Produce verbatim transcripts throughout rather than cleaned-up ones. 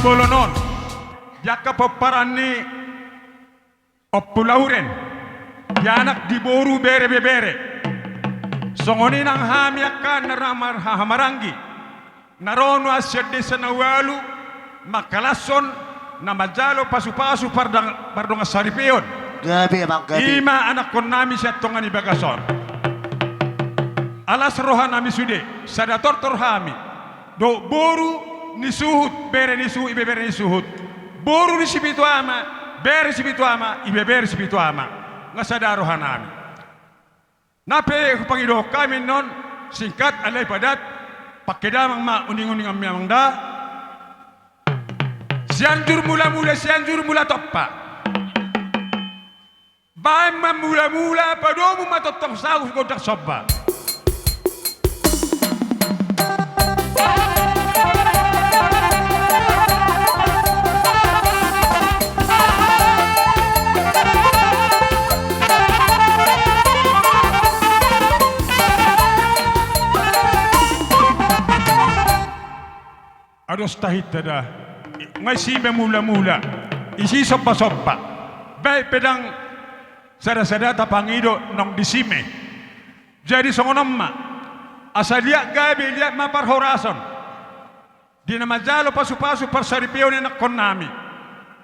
Bolon on, di angka pomparan ni Ompu Lauren, di anak, di boru, bere, ibebere. Songon i nang hami angka na ra mar-, hahamaranggi, na ro nuaeng sian desa na ualu, mangkalashon, na manjalo pasupasu pardang-, pardongan saripeon. Gabe, Amang, gabe. I ma anakkonnami sian tonga ni bagas on. Alas rohanami sude, sada tortor hami. Dohot boru ni suhut, bere ni suhut, ibebere ni suhut. Boru ni si pitu ama, bere si pitu ama, ibebere si pitu ama. Nga sada rohanami. Na pe hupangidohon hami annon, singkat alai padat, pangke damang ma uninguninganmi, Amang, da. Sianjur Mulamula, Sianjur Mulatompa. Baen ma mulamula, padomu ma tongtong saut gondang somba. Ados tahinta da. Nga isi ma mulamula, isi sombasomba. Baen pe ndang sadasada tapangido, nang disi ma. Jadi songon on ma. Asa liat gabe liat ma parhorasan di na manjalo pasupasu parsaripeon ni anakkonnami.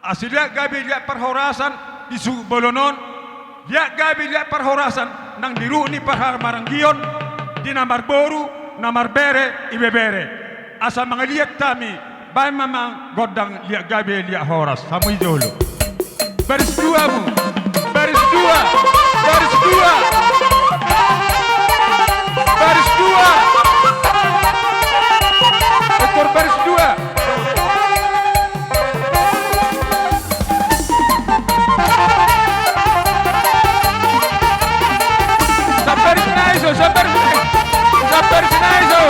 Asa liat gabe liat parhorasan di suhut bolon on, liat gabe liat parhorasan nang di ruhut ni parhamaranggion, di na marboru, na marbere, ibebere. Asa mangaliat hami, baen ma, Amang, gondang liat gabe liat horas, hamu i jolo. Baris dua, hamu. Baris dua. Baris dua. Baris dua. Ekor baris dua. Sabar sinaiso, sabar sinaiso. Sabar sinaiso.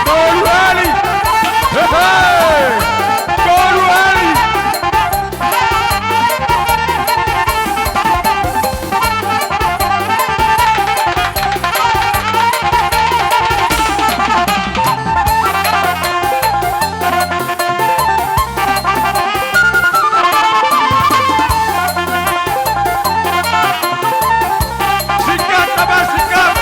Tolu hali. Hehe. Tolu hali. Singkat, Abah, singkat.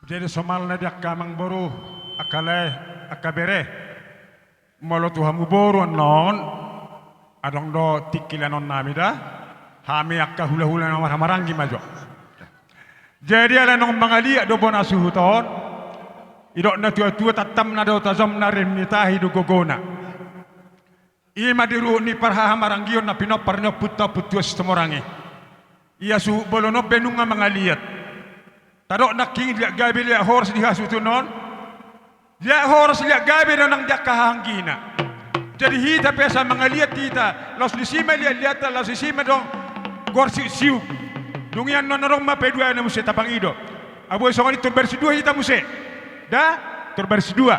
Jadi somalna di angka amangboru, angka lae, angka bere. Molo tu hamu boru annon, adong do tingki laenonnami da, hami angka hulahula na marhahamaranggi ma jo. Jadi ala naung mangaliat do bona suhut on, didok natuatua, tantamna do tajomna, rem ni tahi do gogona. I ma di ruhut ni parhahamaranggion na pinompar ni ompunta Ompu Tuan Situmorang i. Ia suhut bolon on pe nunga mangaliat. Tadok nangkin liat gabe liat horas di hasuhuton on. Liat horas liat gabe do nang di angka hahaanggina. Jadi hita pe asa mangaliat hita, laos disi ma liat-liatta, laos disi ma adong goar siuksiuk. Dung i annon adong ma paduana muse tapangido. Abo songon i tor baris dua hita muse. Da, tor baris dua.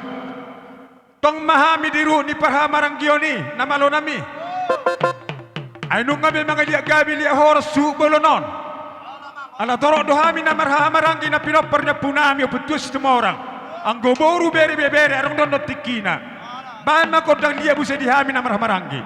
Tong ma hami di ruhut ni parhamaranggion i, na malo nami. Ai nunga be mangaliat gabe liat horas suhut bolon on. Ala torop do hami na marhahamaranggi na pinompar ni ompunami Ompu Tuan Situmorang. Anggo boru, bere, ibebere, adong do annon tingkina. Bahen ma gondang liat muse di hami na marhahamaranggi.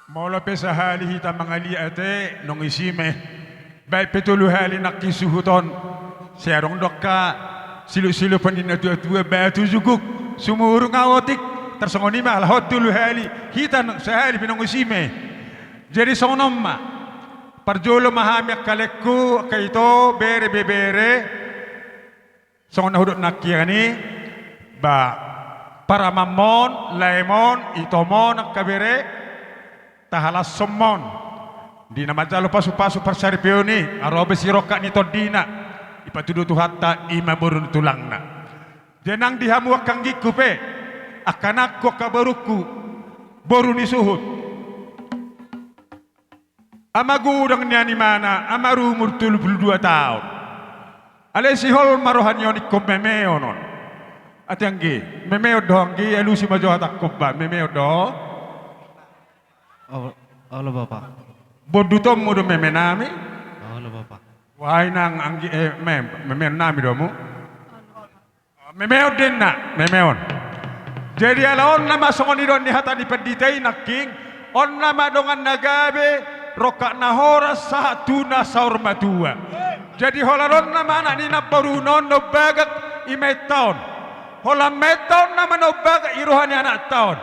Molo pe sahali hita mangaliat ate, nunga isi ma i. Baen pe tolu hali nangkin suhut on. Sai adong do angka silop-silop ni natuatua, batu juguk, sumurung, aotik. Tarsongon i ma, laho tolu hali. Hita sahali pe nunga isi ma i. Jadi songon on ma. Parjolo ma hami angka laengku, angka ito, bere, ibebere. Songon na hudok nangkin i, ba, paramamon, laemon, itomon, angka bere, tahalashon ma on. Di na manjalo pasupasu parsaripeon i, aro be sirongkap ni tondina, ipatudu Tuhanta, i ma boru ni tulangna. Jadi nang di hamu angka anggingku pe, angka anakku, angka borungku, boru ni suhut. Ama godang nian imana, ama marumur tolu pulu dua taon. Alai sihol ma roha ni on ingkon memeon on. Ate anggi, memeon do anggi, alusi ma jo hatangkon ba, memeon do. Olo, olo, Bapa. Bondutonmu do memenami? Olo, Bapa. Wah, inang anggi, eh, mem-, memeonnami do hamu? Memeon do inna, memeon. Jadi ala on nama songon i dohot ni hata ni pandita i nangkin, on nama dongan na gabe, rongkap na horas, sahat tu na saur matua. Jadi holan on nama anak ni namboruna on na umbagak i ma inta on. Holan ma inta on nama na umbagak i roha ni anakta on.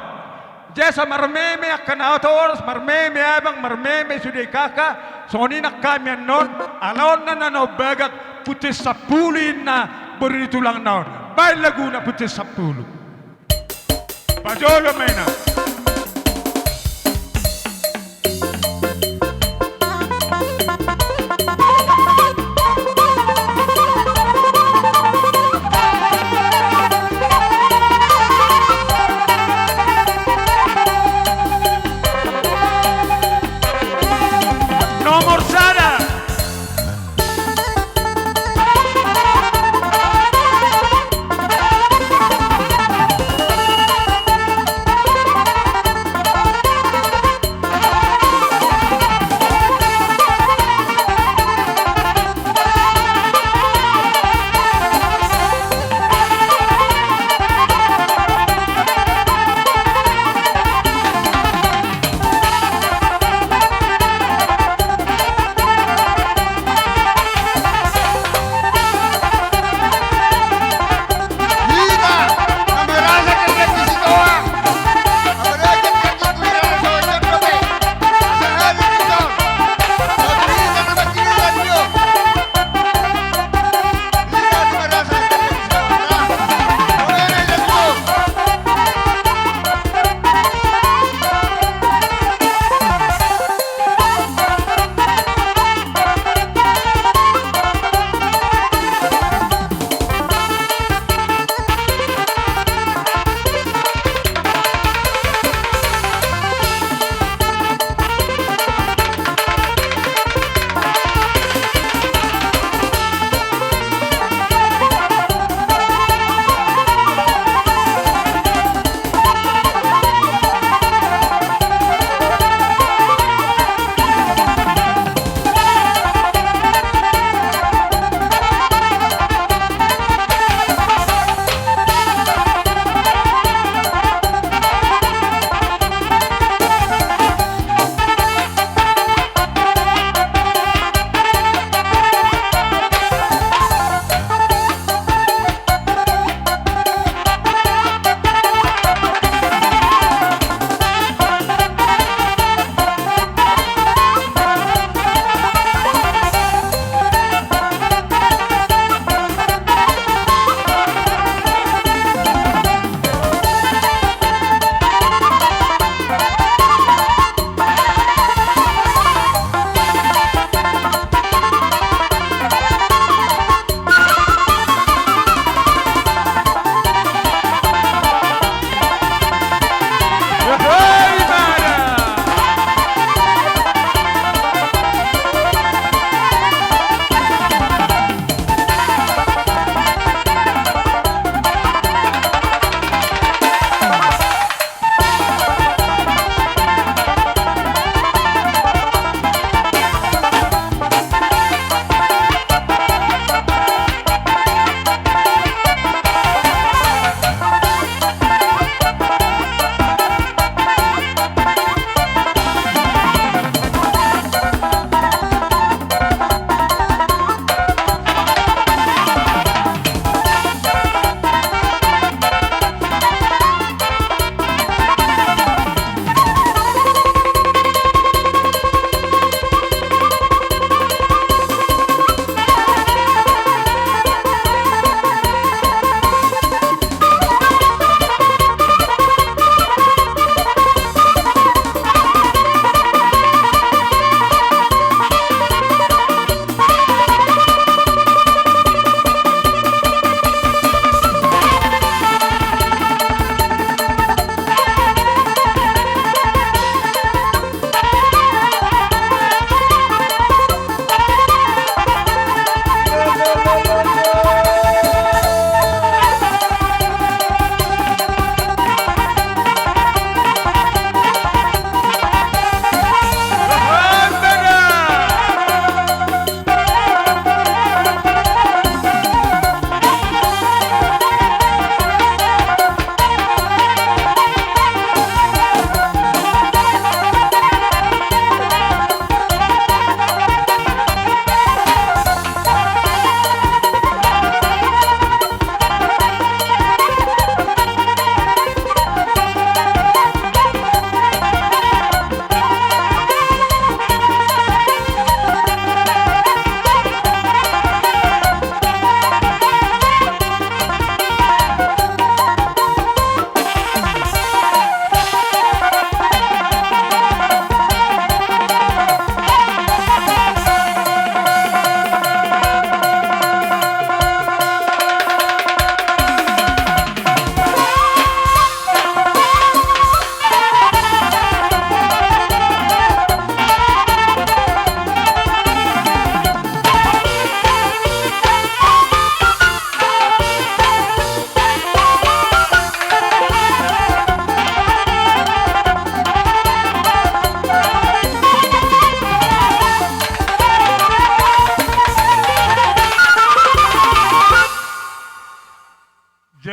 Jasa marmeme angka na horas, marmeme abang, marmeme sude kaka, songon i nang hami annon, ala on nama na umbagak, puntin sampulu inna boru ni tulangna on. Baen laguna puntin sampulu. Pajolo ma inna. Nomor sada.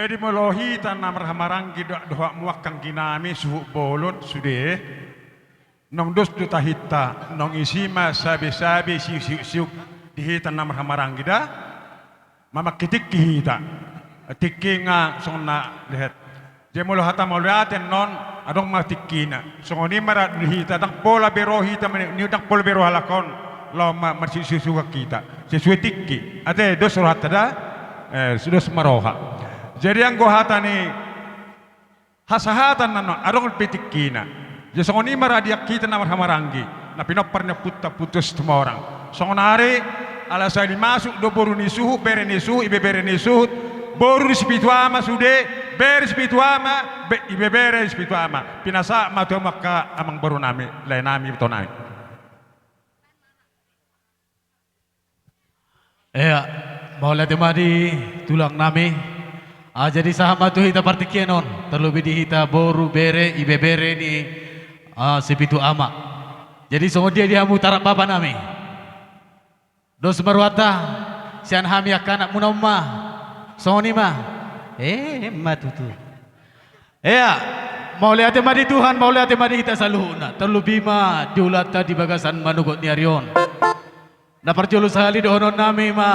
Jadi molo hita na marhahamaranggi do-, dohot hamu angka anggi nami suhut bolon sude. Naung dos do tahinta, naung isi ma sabe-sabe siuk-siuk di hita na marhahamaranggi da. Mamangke tingki hita. Tingki nga songon na lehet. Jadi molo hata mauliate annon, adong ma tingkina. Songon i ma rap di hita, ndang pola be ro hita, mani-, ni ndang pola be ro halak on. Laho ma-, marsiuk-siuk hita. Sesuai tingki. Ate, dos rohanta da? Eh, dos ma roha. Jadi anggo hata ni hasahatan annon, adong pe tingkina. Jadi songon i ma rap di hita na marhahamaranggi. Na pinompar ni Ompunta Ompunta Situmorang. Songon ari, ala sahali masuk do boru ni suhut, bere ni suhut, ibebere ni suhut, boru ni Sipitu Ama sude, bere Sipitu Ama, be-, ibebere Sipitu Ama. Pinasahat ma tu hamu angka amangboru nami, lae nami, ito nami. Ea, mauliate ma di tulang nami. Ah, jadi sahat ma tu hita partingkian on, terlebih di hita boru, bere, ibebere ni, ah, Sipitu Ama. Jadi songon dia di hamu tarap bapa nami? Dos ma rohanta, sian hami angka anakmuna on ma. Songon i ma. Eh, ma tutu. Ea, mauliate ma di Tuhan, mauliate ma di hita saluhutna. Terlebih ma di ulaonta di bagasan manogot ni ari on. Na parjolo sahali dohonon nami ma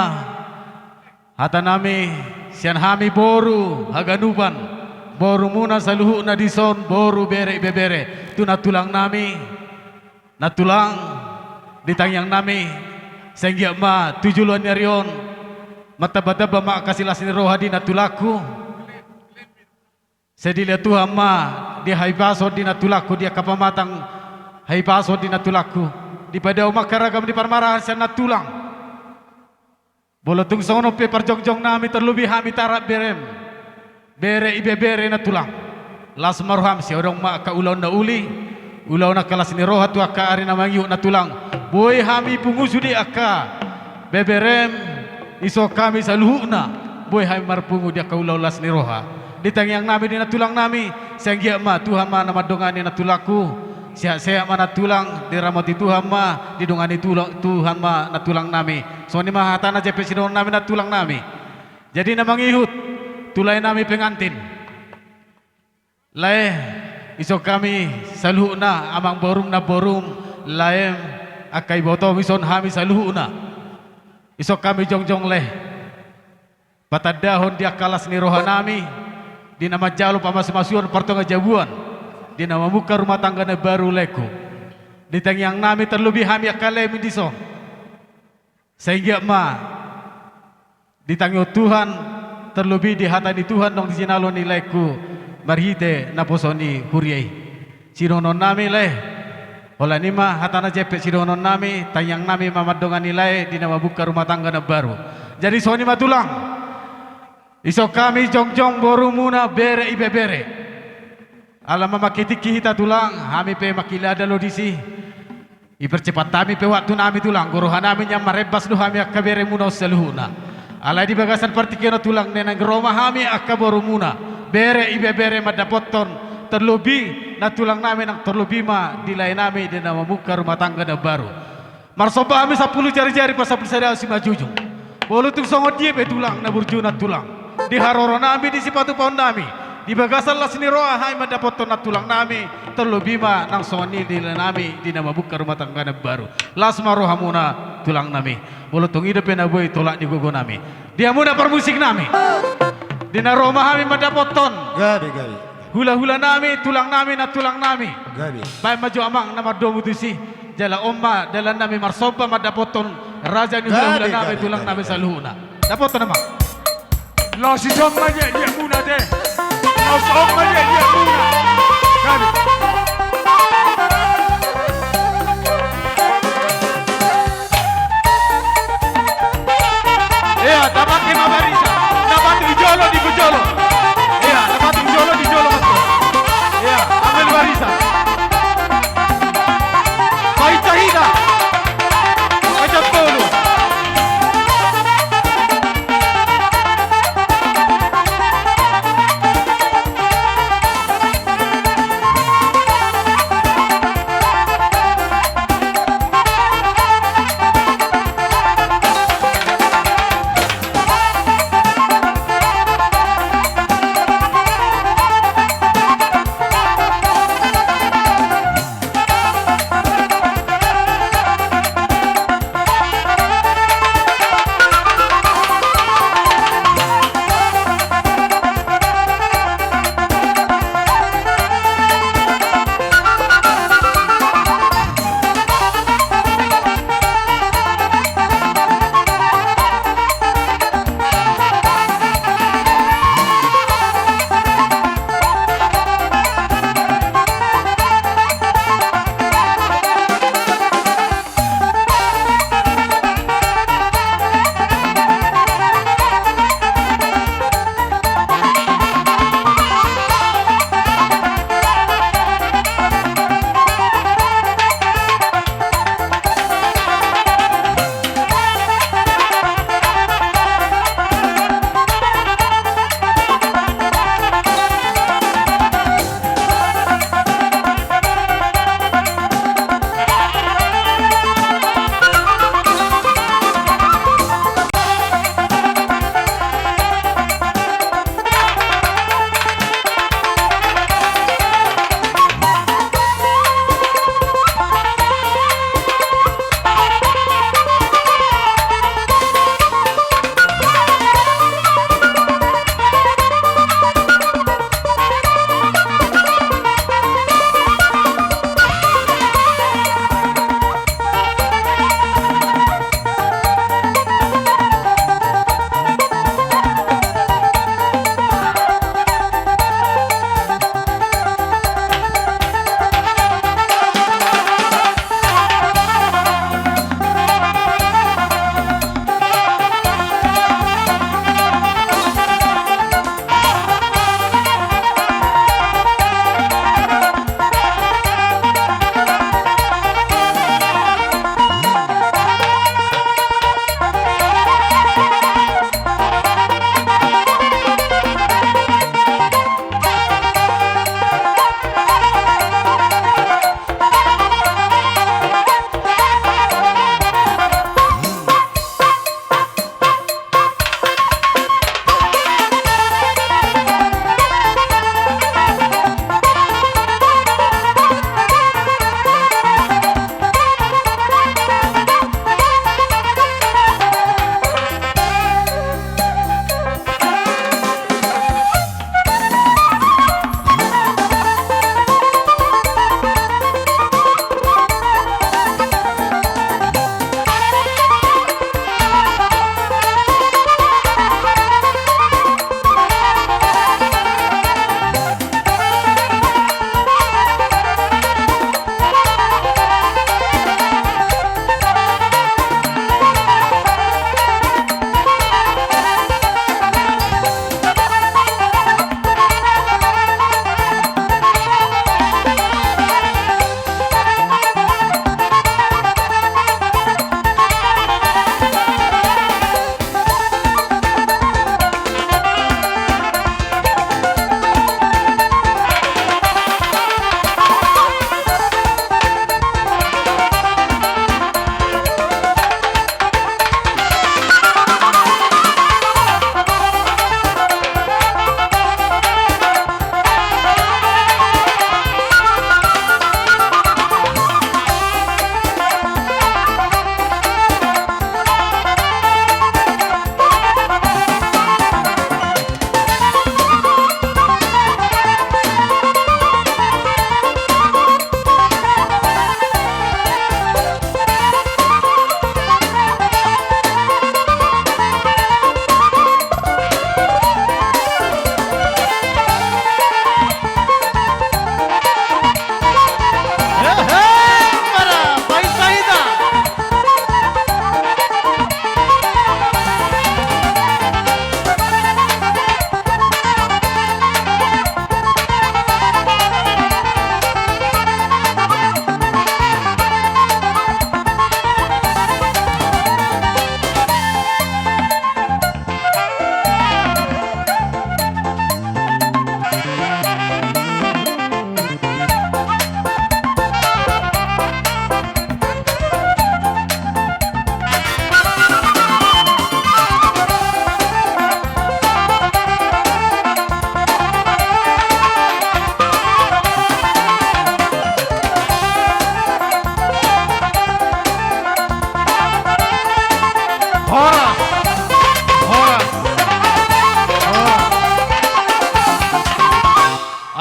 hata nami sian hami boru haganupan, borumuna saluhutna dison, boru, bere, ibebere, tu nantulang nami. Nantulang, di tangiang nami, sai anggiat ma tu joloan ni ari on, martambatamba ma angka silas ni roha di nantulangku. Sai dilehon Tuhan ma di hahipason di nantulangku, di angka pamatang hahipason di nantulangku. Dipadao ma angka ragam ni parmarahan sian nantulang. Molo tung songon on pe parjongjong nami, terlebih hami tarap berem, bere, ibebere nantulang. Las ma roham, sai adong ma angka ulaon na uli, ulaon angka las ni roha tu angka ari na mangihut nantulang. Boi hami pungu sude angka beberem, dison hami saluhutna, boi hami marpungu di angka ulaon las ni roha. Di tangiang nami, di nantulang nami, sai anggiat ma Tuhan ma na mandongani nantulangku. Sehat-sehat ma nantulang, diramoti Tuhan ma, didongani tula-, Tuhan ma nantulang nami. Songon i ma hata na jempek sidohonon nami nantulang nami. Jadi na mangihut, tu lae nami pengantin. Lae, dison hami saluhutna, amangborum, namborum, laem, angka ibotom, dison hami saluhutna. Dison hami jongjong lae. Patandahon di angka las ni roha nami, di na manjalo pamasumasuon partonga jabuan, di na mamungka rumah tangga na baru laengku. Di tangiang nami terlebih hami angka laem dison. Sai anggiat ma ditangihon Tuhan, terlebih di hata ni Tuhan naung jinalo ni laengku marhite naposo ni huria i. Sidohonon nami lae, holan i ma hata na jempek sidohonon nami, tangiang nami ma mandongani lae di na mamungka rumah tangga na baru. Jadi songon i ma tulang. Dison hami jongjong borumuna bere ibebere. Ala mamangke tingki hita tulang, hami pe mangkilala do disi. Dipercepat hami pe waktu nami tulang, jala roha nami nian marembas do hami angka beremuna on saluhutna. Alai di bagasan partingkian on tulang, naeng ro ma hami angka borumuna bere ibebere mandapothon, terlebih nantulang nami nang terlebih ma di lae nami di na mamungka rumah tangga na baru. Marsomba hami sampulu jari-jari pasampulu sada simanjujung. Molo tung songon dia pe tulang na burju nantulang, di haroro nami, di sipatupaon nami, di bagasan las ni roha hami mandapothon nantulang nami, terlebih ma nang songon i di lae nami di na mamungka rumah tangga na baru. Las ma rohamuna tulang nami. Molo tung i dope na boi tolap ni gogo nami. Di hamuna parmusik nami. Di na ro ma hami mandapothon. Gabe, gabe. Hulahula nami, tulang nami, nantulang nami. Gabe. Baen ma jo amang na mardomu tusi. Jala on ma dalan nami marsomba mandapothon raja ni hulahula nami, gabe, gabe, tulang nami saluhutna. Dapothon amang. Laos dison ma liat-liatmuna te. Laos on ma liat-liatmuna. Gabe. Ea, tapake ma barisan. Na batu di jolo, di jolo. Ea, na batu di jolo, di jolo ma tu. Ea, ambil barisan. Bahen hita. Bahen tolu.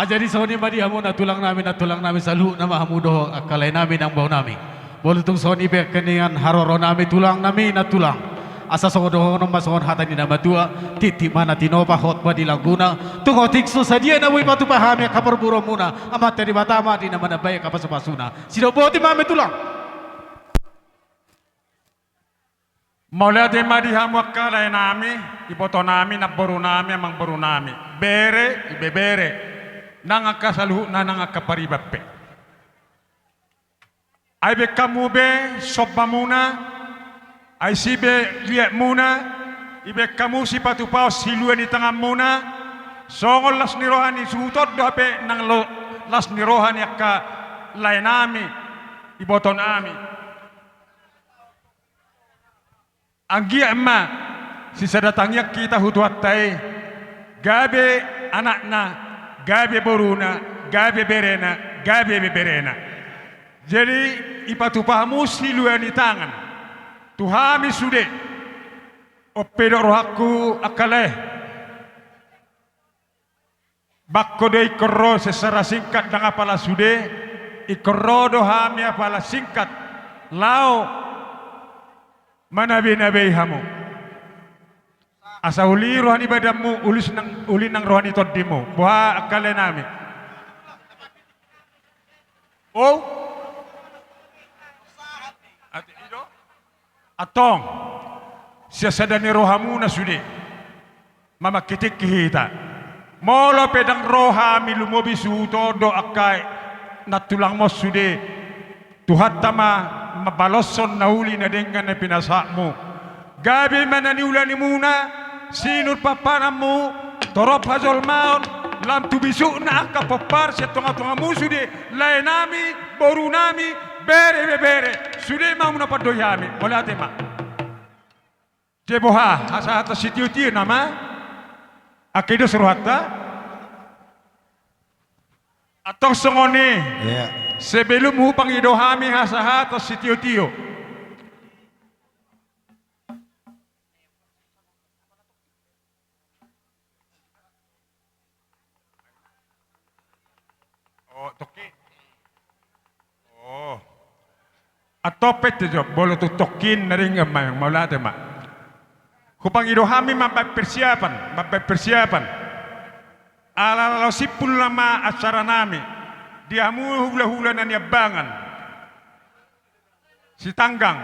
Jadi songon i ma di hamu nantulang nami, nantulang nami saluhutna ma hamu dohot angka lae nami nang bao nami. Molo tung songon i pe angka nian haroro nami tulang nami nantulang, asa songon dohonon ma songon hata ni na matua: Titi ma na tinopa, hot ma di langguna, tung otik so sadia na boi patupa hami angka parboruonmuna, Amanta Debata ma di na manambai angka pasupasuna. Sidok boti ma hami tulang. Mauliate ma di hamu angka lae nami, iboto nami, namboru nami, amangboru nami, bere, ibebere, nang angka saluhutna nang angka pariban pe. Ai baen hamu be sombamuna, ai si be liatmuna, ibaen hamu sipatupaon silua ni tanganmuna, songon las ni roha ni suhut on do hape nang lo-, las ni roha ni angka lae nami, iboto nami. Anggiat ma sisada tangiang hita tu Tuhanta i, gabe anakna, gabe boruna, gabe berena, gabe beberena. Jadi, ipatupa hamu silua ni tangan tu hami sude. On pe didok rohangku angka lae. Bangko do ingkon ro secara singkat ndang apala sude, ingkon ro do hami apala singkat laho manabenabei hamu. Asa uli roha ni badanmu, uli nang, uli nang roha ni tondimu. Boha angka lae nami? O? Ate, i do? Antong, sian sada ni rohamuna sude, mamangkitingki hita. Molo pe ndang ro hami lumobi suhut on dohot angka nantulangmon sude, Tuhanta ma mambaloshon na uli na denggan na pinasahatmu. Gabe ma na niulanimuna, sinur papananmu, torop hajolmaon, lam tu bisukna angka pompar sian tongatongamu sude, lae nami, boru nami, bere, ibebere, sude ma hamu na pandoi hami. Mauliate ma. Jadi boha, hasahatan sitiotio nama? Angka i dos rohanta? Antong songon i. Iya. Sebelum hupangido hami hasahatan sitiotio. O, tongkin. O. Antong pe jo, molo tung tongkin na denggan ma, mauliate ma. Hupangido hami mambaen persiapan, mambaen persiapan. Ala laho simpul nama acara nami. Di hamu hulahula na niambangan. Sitanggang.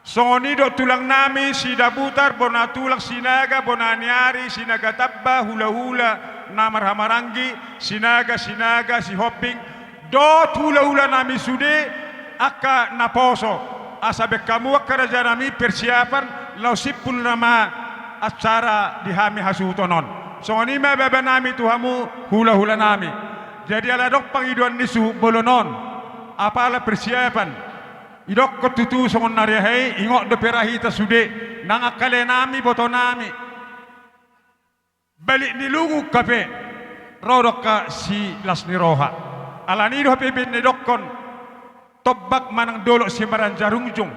Songon i do tulang nami, Sidabutar, bona tulang, Sinaga, bona ni ari, Sinaga Tamba, hulahula na marhahamaranggi, Sinaga, Sinaga, Sihombing, dohot hulahula nami sude, angka naposo, asa baen hamu angka raja nami persiapan, laho simpul nama acara di hami hasuhuton on. Songon i ma baba nami tu hamu hulahula nami. Jadi ala adong pangidoan ni suhut bolon on, apala persiapan. Idokkon tutu songon na rea i, ingot dope ra hita sude, nang angka lae nami, boto nami. Balik ni lungun hape, ro do angka silas ni roha. Alani do hape baen na idokkon, tombak manang dolok simaranjang rungjung,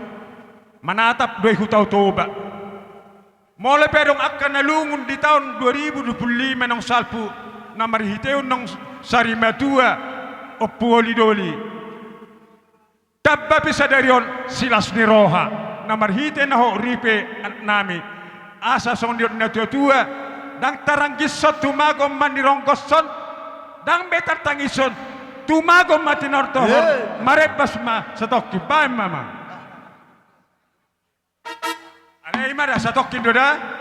manatap do i hu Tao Toba. Molo pe adong angka na lungun di taon dua ribu dua puluh lima naung salpu, na marhitehon naung sarimatua, Ompu Oli Doli. Tamba pe sadari on silas ni roha, na marhite na hot ripe anak nami. Asa songon didok ni natuatua, ndang taranggishon tumagon ma nironggoshon, ndang be tartangishon, tumagon ma tinortohon, eh, marembas ma satongkin, baen ma ma. Alai ma da, satongkin do da.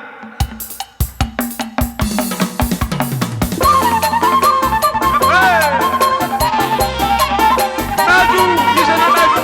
Maju, bisa na maju.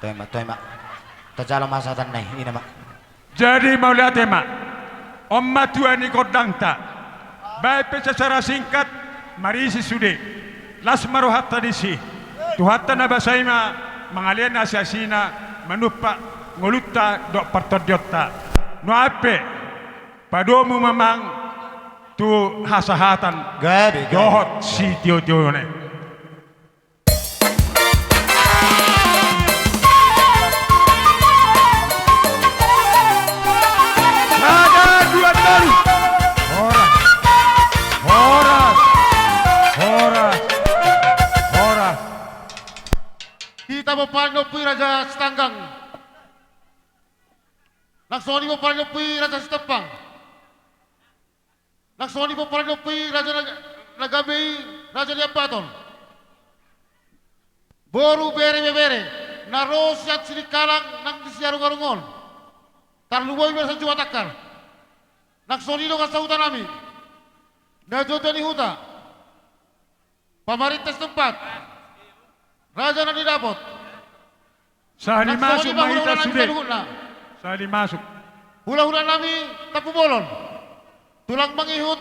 Toe ma, toe ma. Tajalo ma sahatanna i, ina ma. Jadi mauliate ma. On ma tua ni gondangta. Baen pe secara singkat, marisi sude. Las ma rohanta disi. Tuhanta na basa i ma mangalean asiasina, manumpak ngolunta dohot partondionta. Nuaeng pe, padomu ma amang tu hasahatan. Gabe, gabe. Dohot sitiotiona. Sada, dua, tolu. Horas. Horas. Horas. Horas. Hita pomparan ni ompu i Raja Sitanggang. Nang songon i pomparan ni ompu i Raja Sitompang. Nang songon i pomparan ni ompu i Raja na, na gabe i Raja ni Ambaton. Boru, bere, ibebere na ro sian Silingkalang nang di Siarung-arung on. Tarlumobi ma sian Jumatangkar. Nang songon i do sahutanami. Na tuatua ni huta. Pamarinta setempat. Raja na nidapot. Sahali masuk ma hita sude. Sahali masuk. Hulahulanami Tampubolon. Tulang mangihut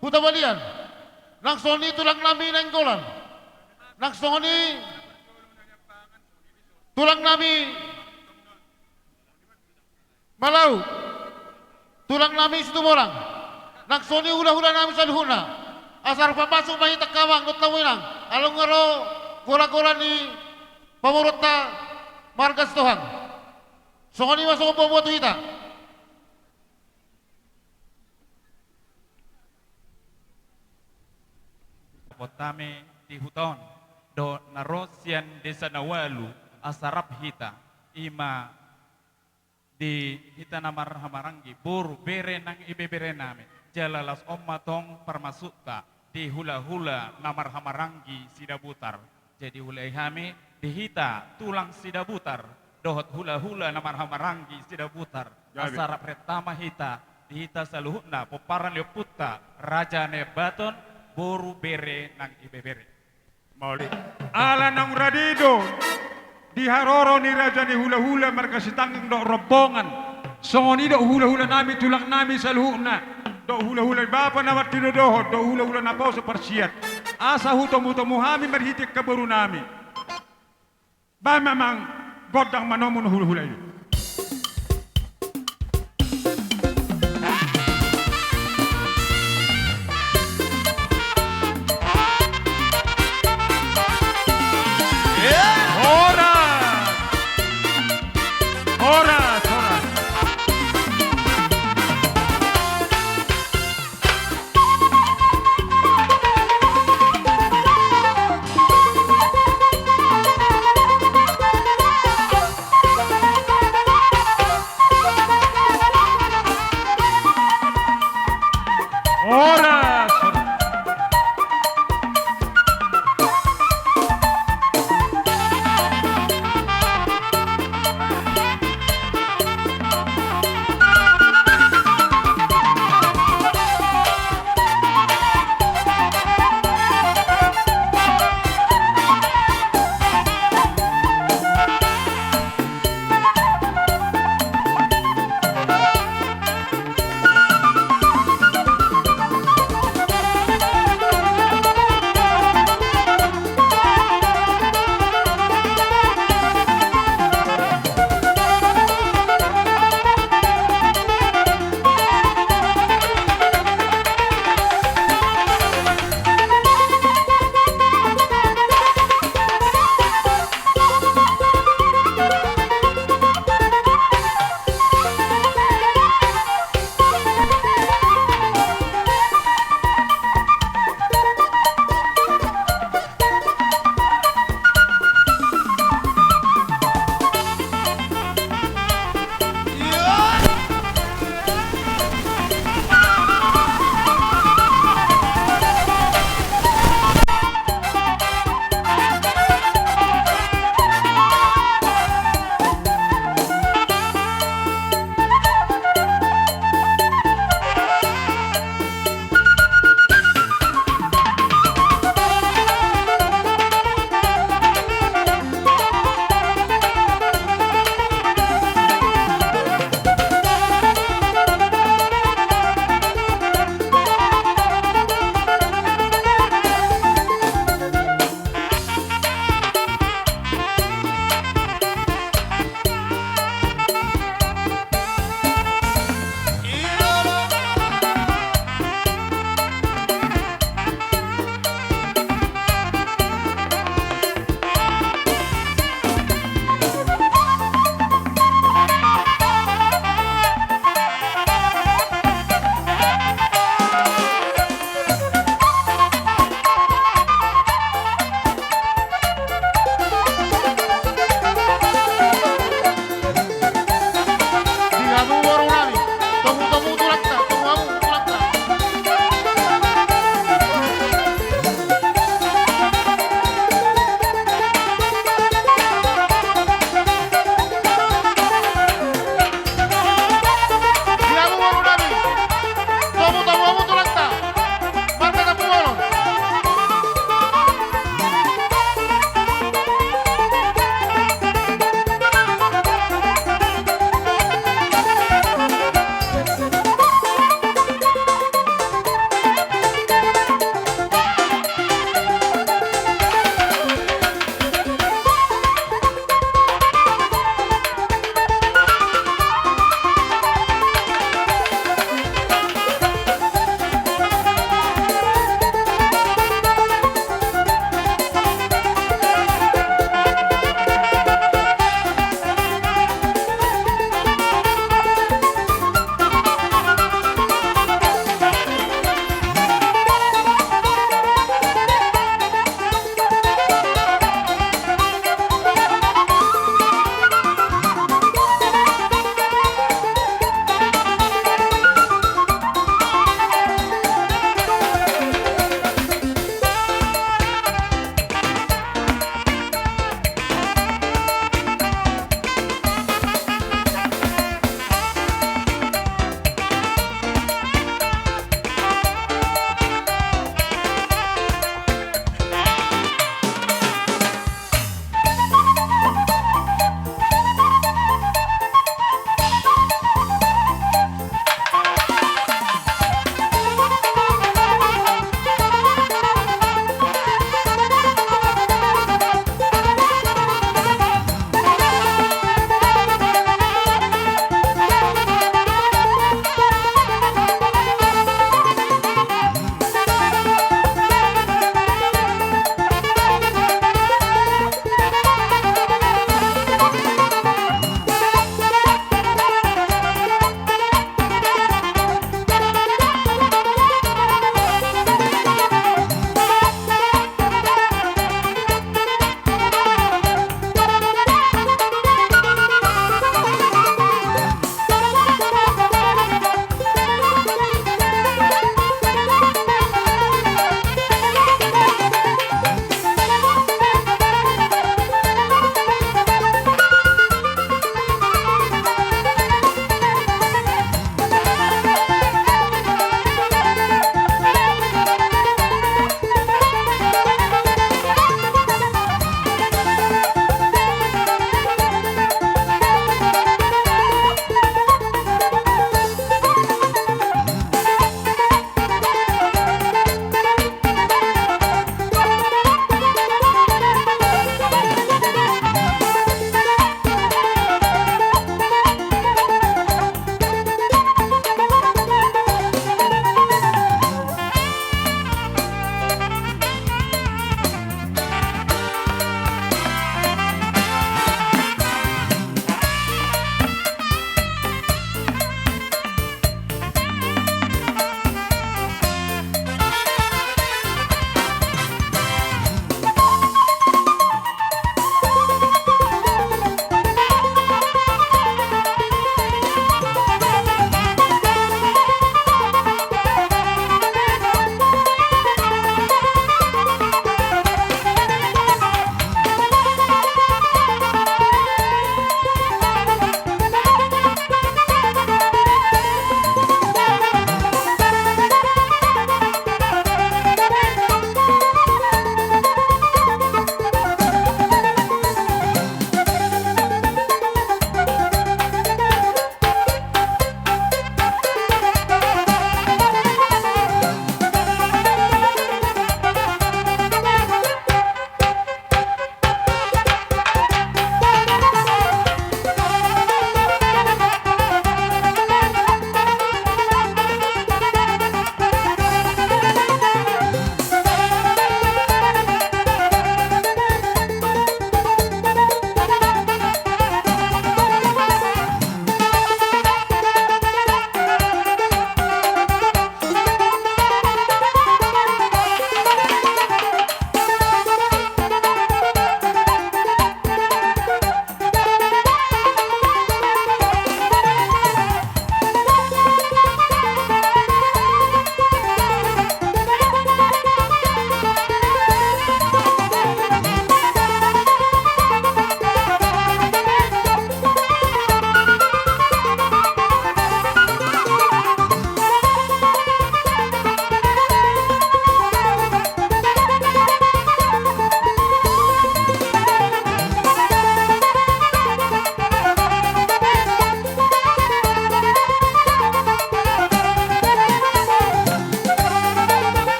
Huta Balian. Nang songon i tulangnami Nainggolan. Nang songon i tulangnami Malau, tulangnami Situbolang, nang songon i hulahulanami saluhutna. Asa rap masuk ma hita angka amang dohot hamu inang, ala nunga ro gola-gola ni pamoruonta marga Sitohang. Songon i ma songon boaboa tu hita. Boaboami di huta on dohot na ro sian desa na ualu, asa rap hita, i ma di hita na marhahamaranggi, boru, bere nang ibeberenami. Jala laos on ma tong parmasukta di hulahula na marhahamaranggi Sidabutar. Jadi huulai hami di hita tulang Sidabutar dohot hulahula na marhahamaranggi Sidabutar. Gabe. Asa rap renta ma hita di hita saluhutna pomparan ni ompunta Raja Nabaton, boru, bere nang ibebere. Mauliate. Ala naung rade do di haroro ni raja ni hulahula marga Sitanggang dohot rombongan. Songon i dohot hulahulanami tulangnami saluhutna. Dohot hulahula ni bapa na martinodohon, dohot hulahula naposo parsiat. Asa hutomutomu hami marhite angka borunami. Baen ma amang gondang manomu na hulahula i. Horas! Horas, horas.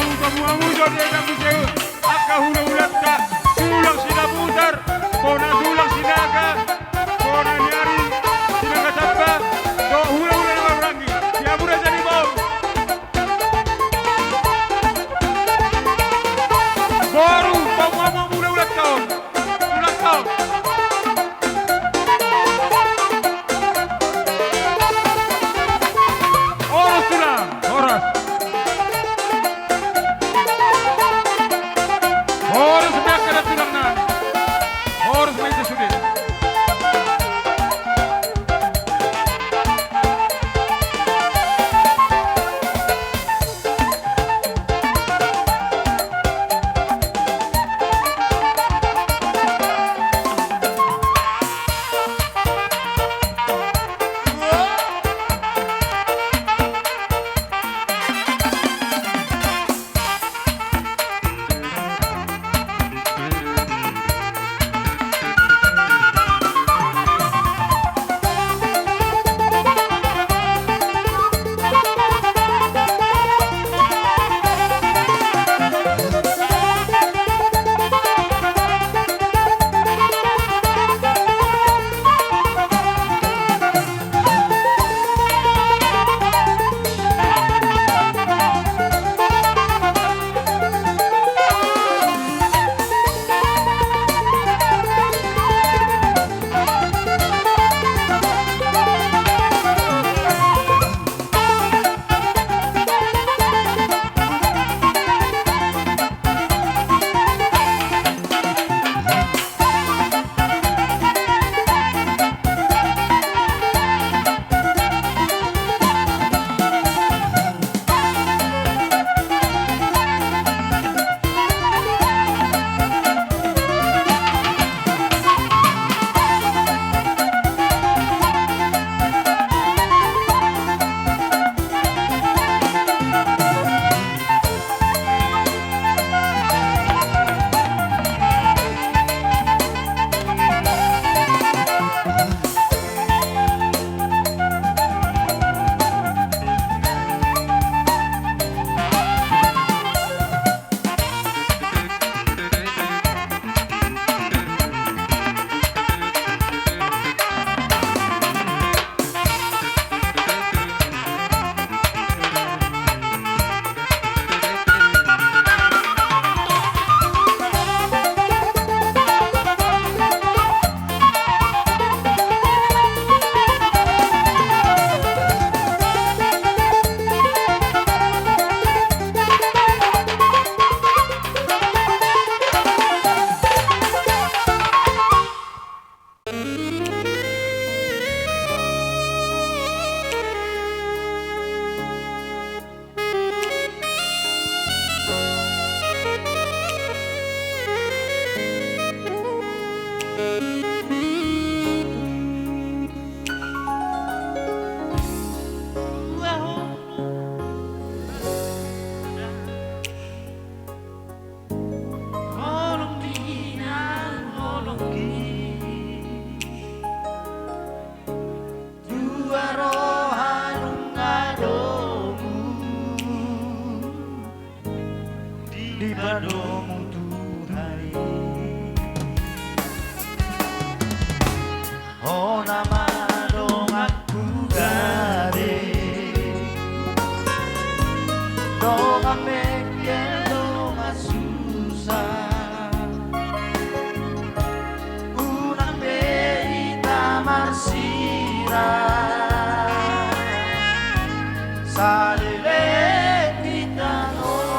Pamuamu jo di eda muse angka hulahulanta, tulang Sinaputar, bona tulang Sinaga, bona ni ari Sinaga Tamba, dohot hulahula na marhaha i, sian Raja ni Baon. Boru, pamuamu hulahulanta on. Tulang, tulang. Horas, tulang, horas. Horas ma angka tulang nami. Horas ma i sude. Holong di na holong di, dua roha nunga domu dipadomu Tuhan i. Hona ma donganku gabe, dongan mengkel dongan susa. Unang be hita marsirang, saleleng hita on.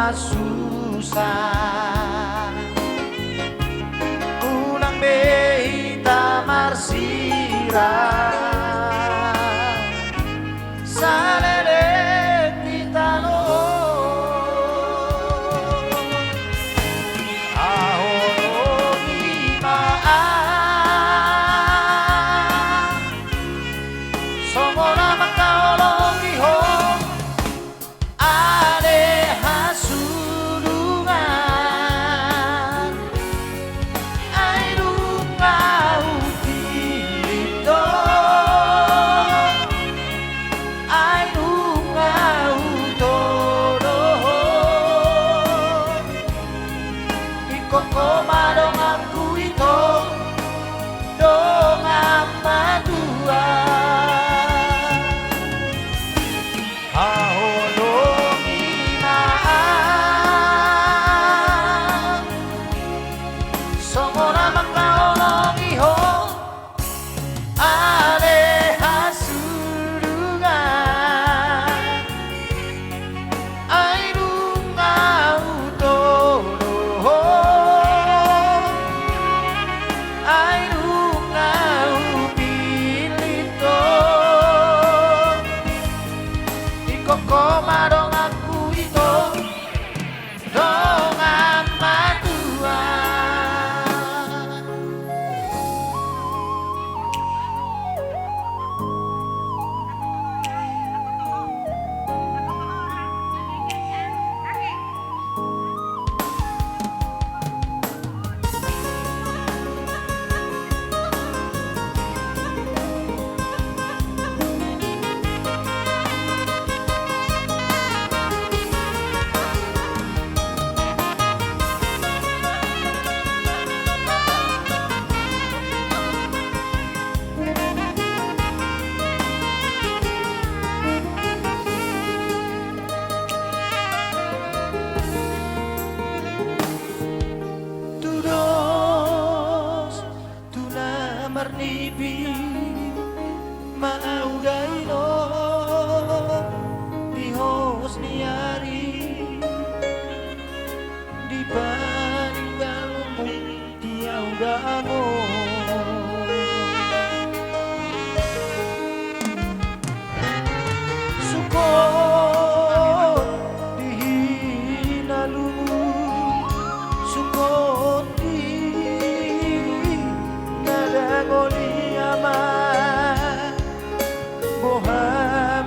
Susah, unang be hita marsirang saleleng ni tano. Haholongi ma au songon na mangkaholongi ho ale hasurungan. Ai nunga hupillit ho, ai nunga hutoloh ho. Ingkon ho ma donganku ito, dongan matua. Haholongi ma au songon na mangkaholongi ho ale hasurungan. Ai nunga hutoloh ho, ai nunga hupillit ho. Ingkon ho ma donganku ito, dongan matua. Tudos tu na marnipi ma au dainang, di hos ni ari di paninggalmu. Di au damang sungkot di hinalumu, sungkot di na dangol i ama. Boha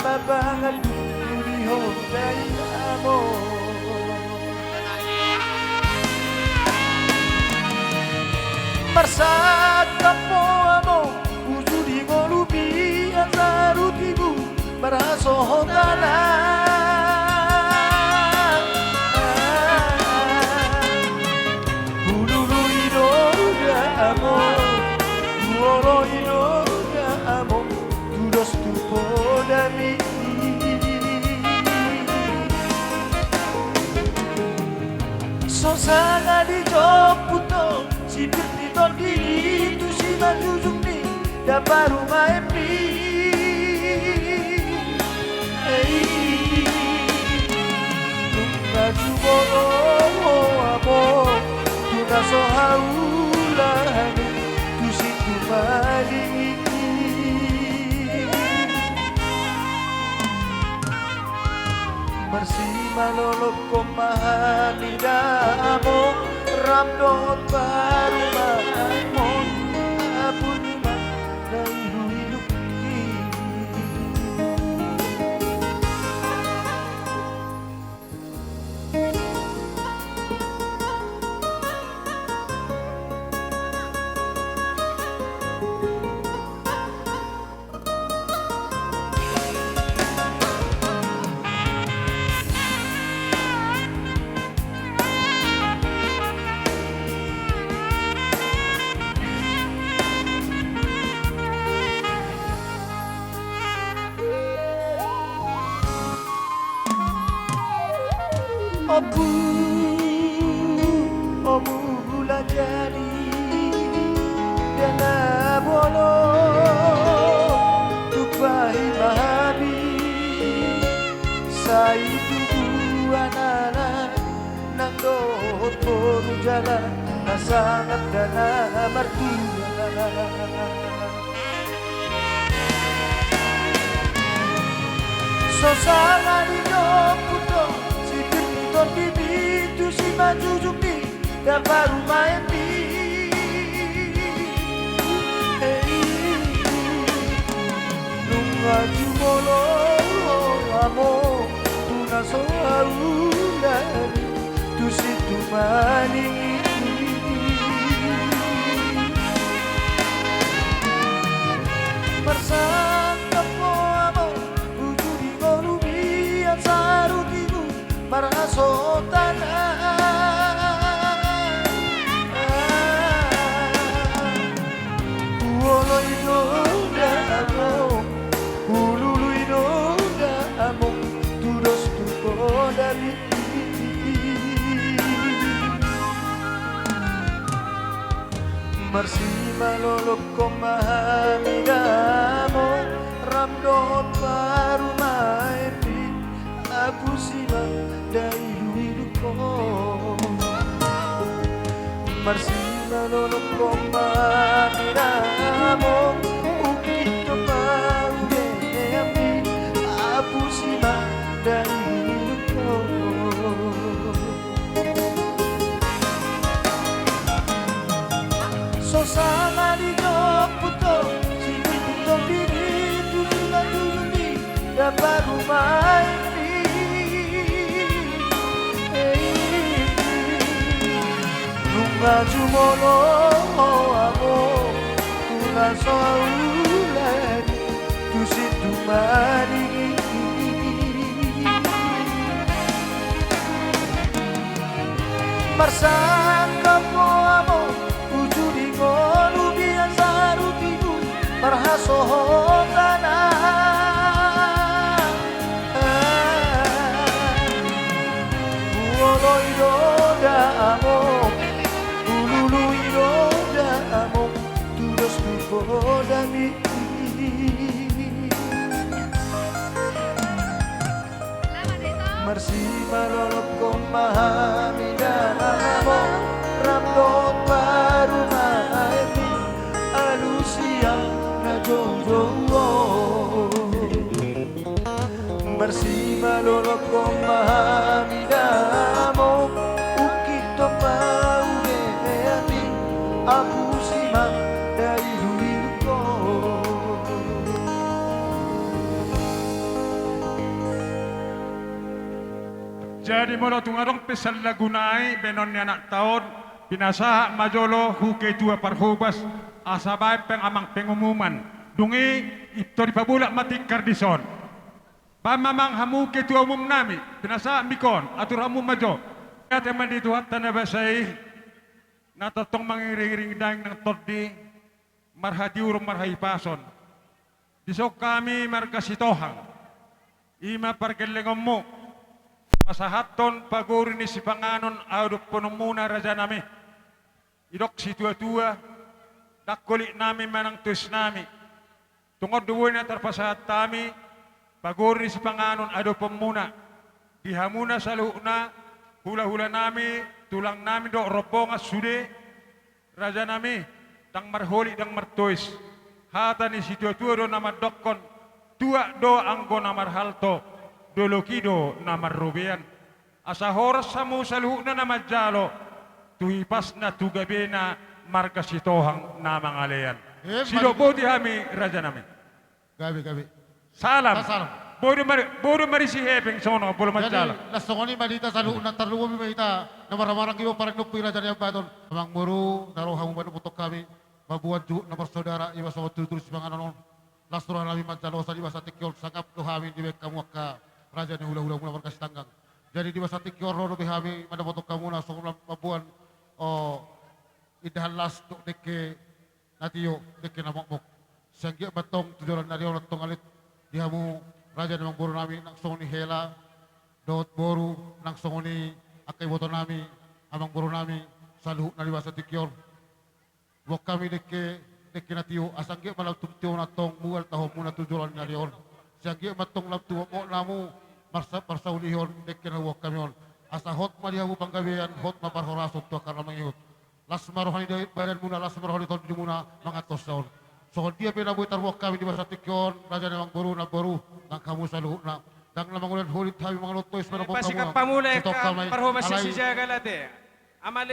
ma pangandu di ho dainang amang. Marsangkap ho amang uju di ngolumi, asa rutimu marhasohotan. Hulului do damang, huoloi do damang, tudos tu podami. So sanga dijomputhon sipir ni tondi i tu simanjujung ni dam parumaenmi. Ei, nunga jumolo ho amang tu na so haulahon tu situma i. Marsimalolongkon ma hami damang, ram dohot parumaenmon, ampuni ma na iluilu i. Ompu, ompu Hulajadi, dang na bolon tumpahi ma hami, sai tubuan anak Boru jala na sangap da na martua. So sanga dijompu do sitir ni tondimi tu simanjujungmi da parumaenmi. Hei, nunga jumolo among tu na so aulani tu situmaning i. Marsangkap ho among uju di ngolumi, asa rutimu marhasohotan. Huoloi do da among, hulului do da among tu dos tu podami. Marsimalolokkon ma hami da among, ram dohot parumaenmi, apusi ma da iluiluhon. Marsimalolokkon ma hami da among, ungkit dohot parumaenmi, apusi ma da iluiluhon. So sanga dijompu do sitir ni tondimi tu simanjujungmi da parumaenmi. Nunga jumolo among tu na so aulani tu situmaning i. Marsangkap ho among uju di ngolumi, asa rutimu marhasohotan. Huoloi do da among, hulului do da among tu dos tu podami. Marsimalolokkon ma hami da among, ram dohot parumaenmi, alusi ma na joujou on. Marsimalolokkon ma hami da among, ungkit dohot parumaenmi, apusi ma da iluiluhon. Jadi molo tung adong pe sian laguna i bahenon ni anakta on, pinasahat ma jolo tu ketua parhobas, asa baen pe amang pengumuman. Dung i, pintor dipabolak ma tikar dison. Baen ma amang hamu ketua umum nami, pinasahat ma ingkon, atur hamu ma jo. Mauliate ma di Tuhanta na basa i, na tongtong mangiringiring daging nang tondi, marhatiuron marhahipason. Dison hami marga Sitohang, i ma pargellengonmu, pasahathon pagori ni sipanganon adophononmuna rajanami. Didok situatua, ndang holit nami manang tois nami, tung on do boi na tarpasahat hami pagori ni sipanganon adophonmuna di hamuna saluhutna, hulahula nami, tulang nami dohot rombongan sude. Rajanami, ndang marholit ndang martois. Hata ni situatua do na mandokkon, tuak do anggo na marhalto, dolok i do na marrobean. Asa horas hamu saluhutna na manjalo tu hipasna tu gabena marga Sitohang na mangalean. Emma tutu. Sidok boti hami rajanami. Gabe, gabe. Salam. Salam. Boi do mari, boi do marisi hepeng songon on, molo manjalo. Jadi, laos songon i ma di hita saluhutna, tarlumobi ma hita na marhahamaranggi, parnompu i raja ni ambaton. Amangboru, na ro hamu mandapothon hami, mamboan juhut na marsaudara, i ma songon tutur sipanganon on. Laos roha nami manjalo, asa di bagasan tingki on sangap do hami dibahen hamu angka raja ni hulahulamuna marga Sitanggang. Jadi di bagasan tingki on ro dope hami mandapothon hamuna songon mamboan, o, indahan las dohot dengke na tio, dengke na mokmok. Sai anggiat ma antong tu joloan ni ari on antong ale di hamu raja ni amangboru nami nang songon i hela dohot boru, nang songon i angka iboto nami, amangboru nami, saluhutna di bagasan tingki on. Boan hami dengke, dengke na tio, asa anggiat ma lam tu tio on antong mual tahuonmuna tu joloan ni ari on. Sai anggiat ma antong lam tu mokmok hamu marsa-, marsaulihon dengke na huboan hami on. Asa hot ma di hamu panggabean, hot ma parhorasan tu angka na mangihut. Las ma roha ni badanmuna, las ma roha ni tondimuna mangantusi on. Songon dia pe na boi tarboan hami di bagasan tingki on, raja ni amangboru, namboru, nang hamu saluhutna. Ndang na mangulahon holit hami mangalului, eh, manopot hamu, pasingkop hamu, sitongka ma i. Parhobas sijagal ate.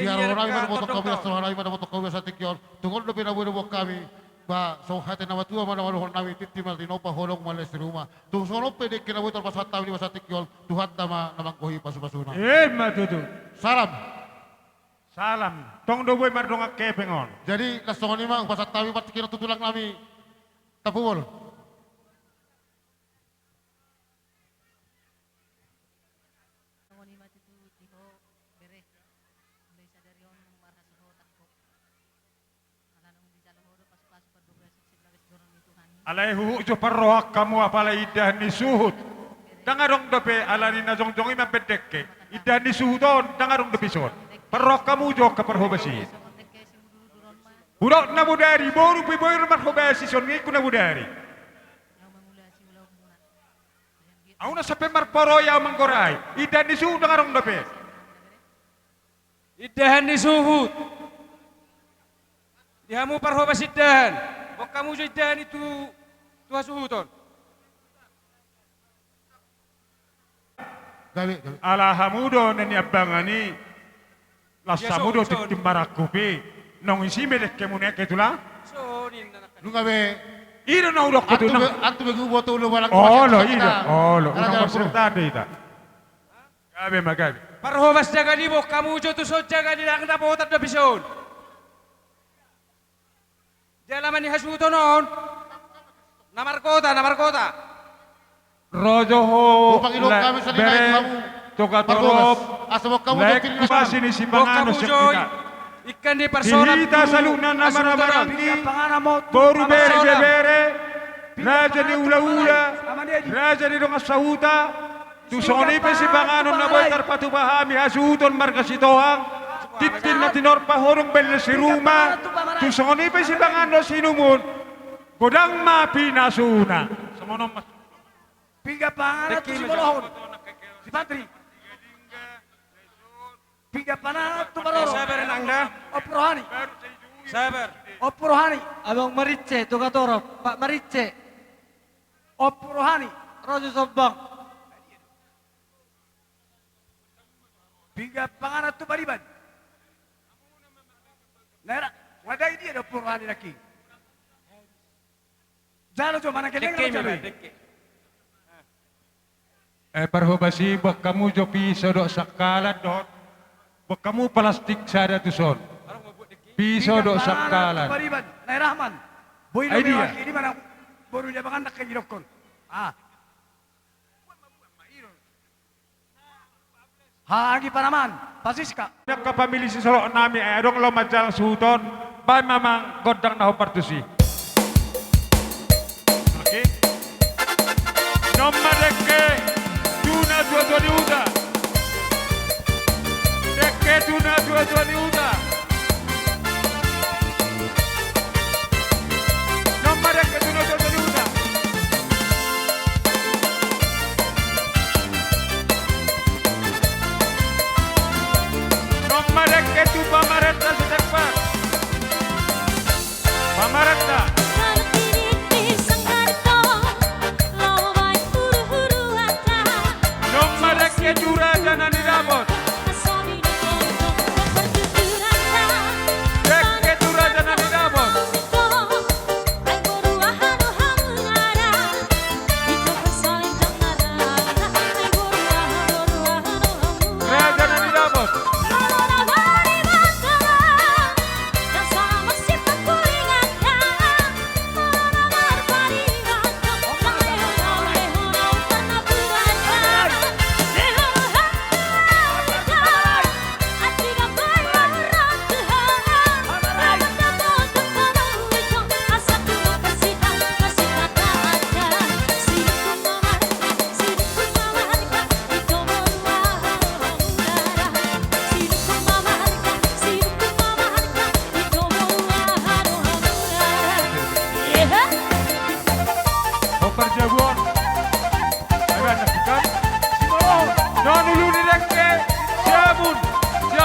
Biar roha nami manopot hamu, las roha nami manopot hamu di bagasan tingki on. Tung on dope na boi tarboan hami. Ba, songon hata ni na matua ma na mangulahon hami, tintin ma tinompa, holong ma les ni ruma. Tung songon on pe dengke na boi tarpasahat hami di bagasan tingki on, Tuhanta ma na manggohi pasupasuna. Emma tutu. Salam. Salam. Tong do boi mardongan hepeng on. Jadi, las songon i ma, hupasahat hami partingkian on tu tulang nami. Tampubolon. Songon i ma tutu di ho, bere. Mulai sadari on marhasohotan ho. Alai huhut jo parrohahon hamu apala indahan ni suhut. Ndang adong dope, alani na jongjong i mambaen dengke. Indahan ni suhut on ndang adong dope ison. Parrohahon hamu jo angka parhobas i. Hudok na bodari, boru pe boi marhobas i, songon i ingkon na bodari. Ahu na sampe marporoi ahu manggorai. Indahan ni suhut ndang adong dope. Indahan ni suhut. Di hamu parhobas indahan. Boan hamu jo indahan i tu, tu hasuhuton. Gabe, gabe. Ala hamu do na niambangan i. Las hamu do tintin marangkup i. Nunga isi ma dengkemuna i, tulang? Nunga be. I do na hudok tu tulang. Antu be huboto ulaon balang. Olo, i do. Olo, unang marserta do hita. Gabe ma, gabe. Parhobas jagal i, boan hamu jo tu son jagal i, ndang dapotan dope ison. Jala ma ni hasuhuton on. Na margota, na margota. Ro jo ho, bere, Togatorop, laengku ma sinisipanganon sian hita. Ikan di personal. Di hita saluhutna na marhahamaranggi, boru, bere, ibebere, raja ni hulahula, raja ni dongan sahuta, tu songon i pe sipanganon na boi tarpatupa hami hasuhuton marga Sitohang, tintin na tinompa, holong ma les ni ruma, tu songon i pe sipanganon sinumuna, godang ma pinasuna. Songon on ma. Pinggan panganon tu simolohon. Sipantri. Pinggan panganon tu parorot. Sabar, Nang, da. Ompu rohani. Sabar. Ompu rohani. Abang Marince, Togatorop, Pak Marince. Ompu rohani. Raja Sambang. Pinggan panganon tu pariban. Nera, wadai dia do ompu rohani nangkin. Jalo jo, mana geleng lo jalo i. Eh, parhobas i, boan hamu jo piso dohot sangkalan dohot. Boan hamu palastik sada tu son. Piso dohot sangkalan. Pariban, Nai Rahman. Boi do mewakili mana boru dia mangan nangkin didokkon. Ah. Hagi Panaman, Pasiska. Angka pamili sisolok nami, eh, adong laho manjalang suhut on, baen ma amang gondang na hombar tusi. Oke. Nomor dengke tu natuatua ni huta. Dengke tu natuatua ni huta. Nomor dengke tu natuatua ni huta. Nomor dengke tu pamarenta Sitempat. Pamarenta. Nomor dengke tu raja na nidapot. Dengke tu raja na nidapot. Raja na nidapot.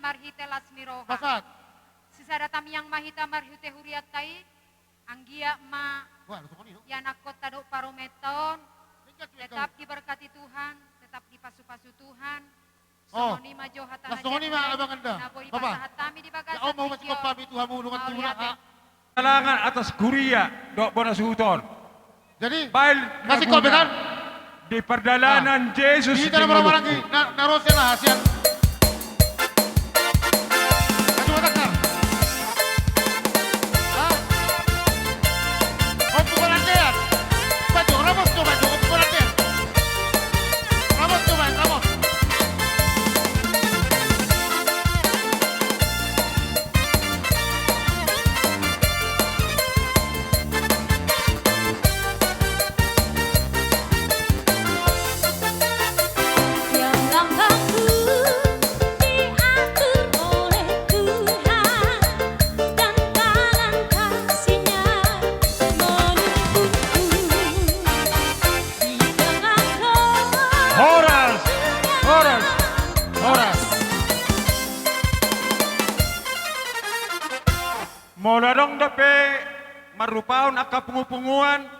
marhite las ni roha. Sisada tangiang ma hita marhite hurianta i, anggiat ma ianakhonta dohot parumaenta on tetap diberkati Tuhan, tetap dipasupasu Tuhan. Songon i ma jo hata na boi dipasahat hami di bagasan tingki on. Mauliate. Kalangan atas kuria dohot bona suhut on. Jadi, baen kasih kau pegang di pardalanan. Nah, Jesus di Maluku. Na, na rose na hasian. Kasih batang, nah. Hah? Ompu Parandean. Baju, ramos tu baju, Ompu Parandean. Ramos tu baju, ramos. Yang langkahku diatur oleh Tuhan, dan tangan kasih-Nya menuntunku di tengah. Horas, horas, horas. Molo adong dope marrupahon angka pungupunguan,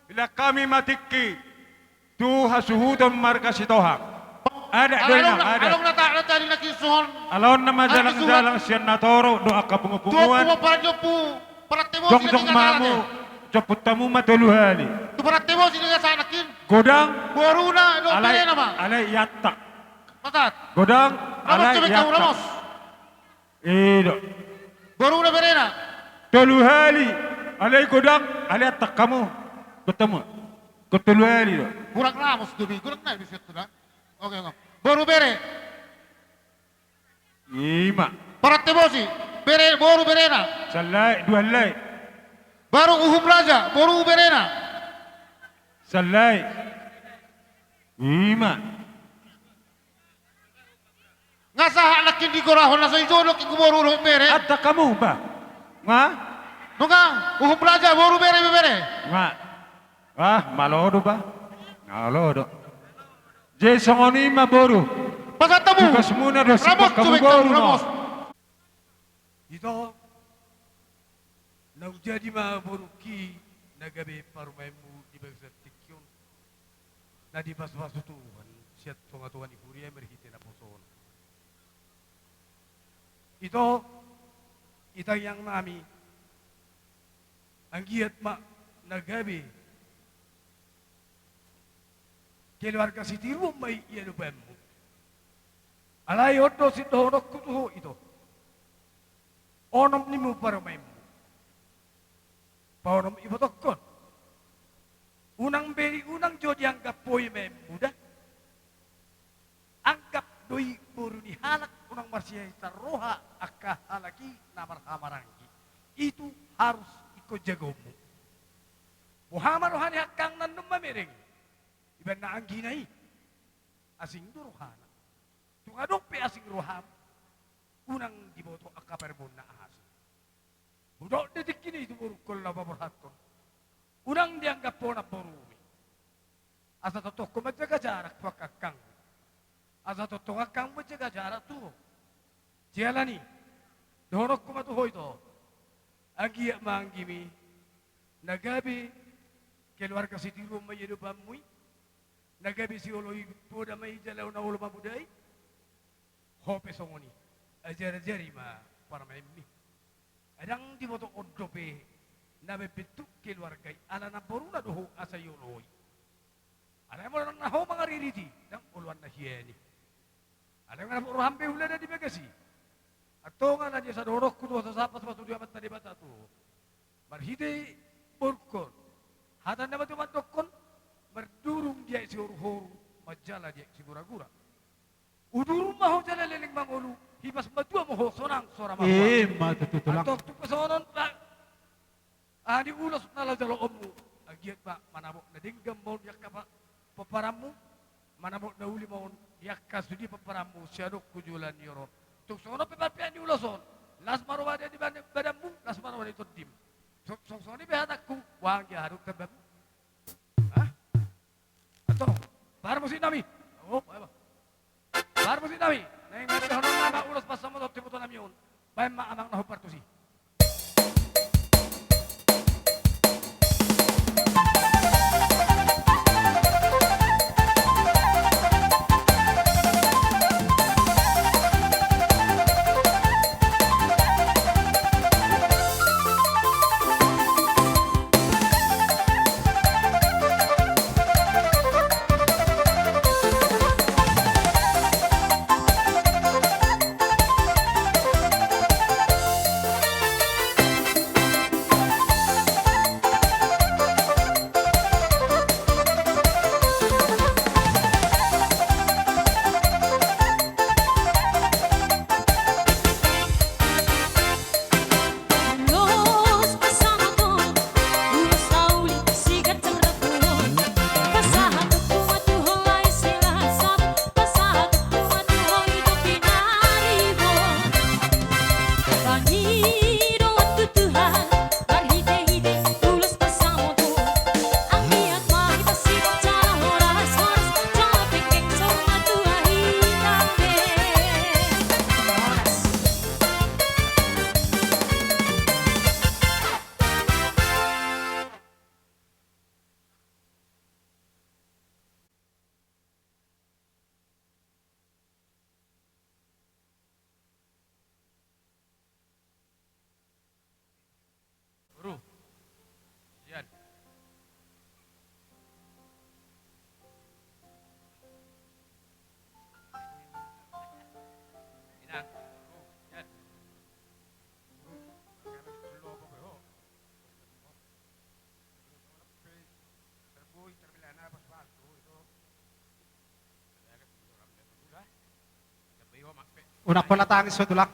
ilang hami ma tingki tu hasuhuton marga Sitohang. Adat do i, adat. Adong na taat na tadi na kisongon. Ala on na majalangjalang sian na torop do angka pungupunguan. Jongjong ma hamu, jompuntamu ma tolu hali. Tu Parantebosi do i asa nangkin. Godang. Boruna dohot berena ma. Alai iantak. Godang. Alai iantak. I do. Boruna berena. Tolu hali. Alai godang, alai iantak hamu. Bertemu. Tolu hali do. Kurang ramos do i, kurang naik bisa tu da. Oke, oke. Boru bere. Ima. Parantebosi. Bere, boru berena. Sallai, dua hali. Baru Uhum Raja, boru berena. Sallai. Ima. Nga sahat nangkin digorahon na so i jolo ki guboru dohot bere. Iantak hamu ba. Nga. Nunga, Uhum Raja, boru bere, bere. Nga. Ah, malo do ba. Malo do. Jadi songon i ma boru. Pasahat hamu. Tugasmuna do, ramos, sipaik hamu boru, ramos. Ito. Naung jadi ma borungki na gabe parumaenmu di bagasan tingki on, na dipasupasu Tuhan sian tongatonga ni huria marhite naposona. Ito, i tangiangnami, anggiat ma na gabe keluarga sitiruon ma i di adopanmu. Alai on do sidohononku tu ho, ito. Onom ninmu parumaenmu. Paonom ibotohon. Unang be di, unang jo dianggap ho i maenmu da. Anggap do i boru ni halak, unang marsiahitan roha angka halak i na marhahamaranggi. Itu harus ingkon jagoonmu. Boha ma roha ni angkang na annon mamereng i? Ibana anggina i. Asing do rohana. Tung adong pe asing roham, unang diboto angka paremoonna asing. Hudok di tingki i tu borungkon laho paborhathon. Unang dianggap ho namborumi. Asa tongtong ho manjaga jarak tu angkangmi. Asa tongtong angkangmi manjaga jarak tu ho. Siala ni i, dohononku ma tu ho, ito. Anggiat ma anggimi na gabe keluarga sitiruon ma i di adopanmu i. Na gabe sioloi poda ma i jala na olo mamodai. Ho pe songon i, ajarajari ma parumaenmi. Ndang diboto on dope na mambentuk keluarga i ala namboruna do ho asa ioloi. Alai molo ndang na ho mangaririti, ndang oloan na hian i. Alai nga dapot roham be hulada di bagas i. Antong ala ni i asa dohononku tu ho, asa sahat pasupasu ni Amanta Debata tu ho. Marhite borungkon, hata ni na matua mandokkon, mardurung di aek sihoruhoru, manjala di aek siguragura. Udur ma ho jala leleng mangolu, hipas matua ma ho sonang sora marhua. Ima tutu, tulang. Antong tung pe songon on, aha ni ulos na laho jaloonmu, anggiat ma manabok na denggan ma on di angka pa-, pomparanmu, manabok na uli ma on di angka sude pomparanmu sian on tu joloan ni ari on. Tung songon on pe parpeak ni ulos on, las ma roha di badanmu, las ma roha di tondim. Song-, songon i pe hatangku, boha anggia haduan tamba. Hah? Antong, parmusik nami. Oh, apa? Parmusik nami. Naeng nangkok honon nama ulos pansamotan tu iboto nami on. Baen ma amang na hombar tusi. Unang pola tangis ho tulang.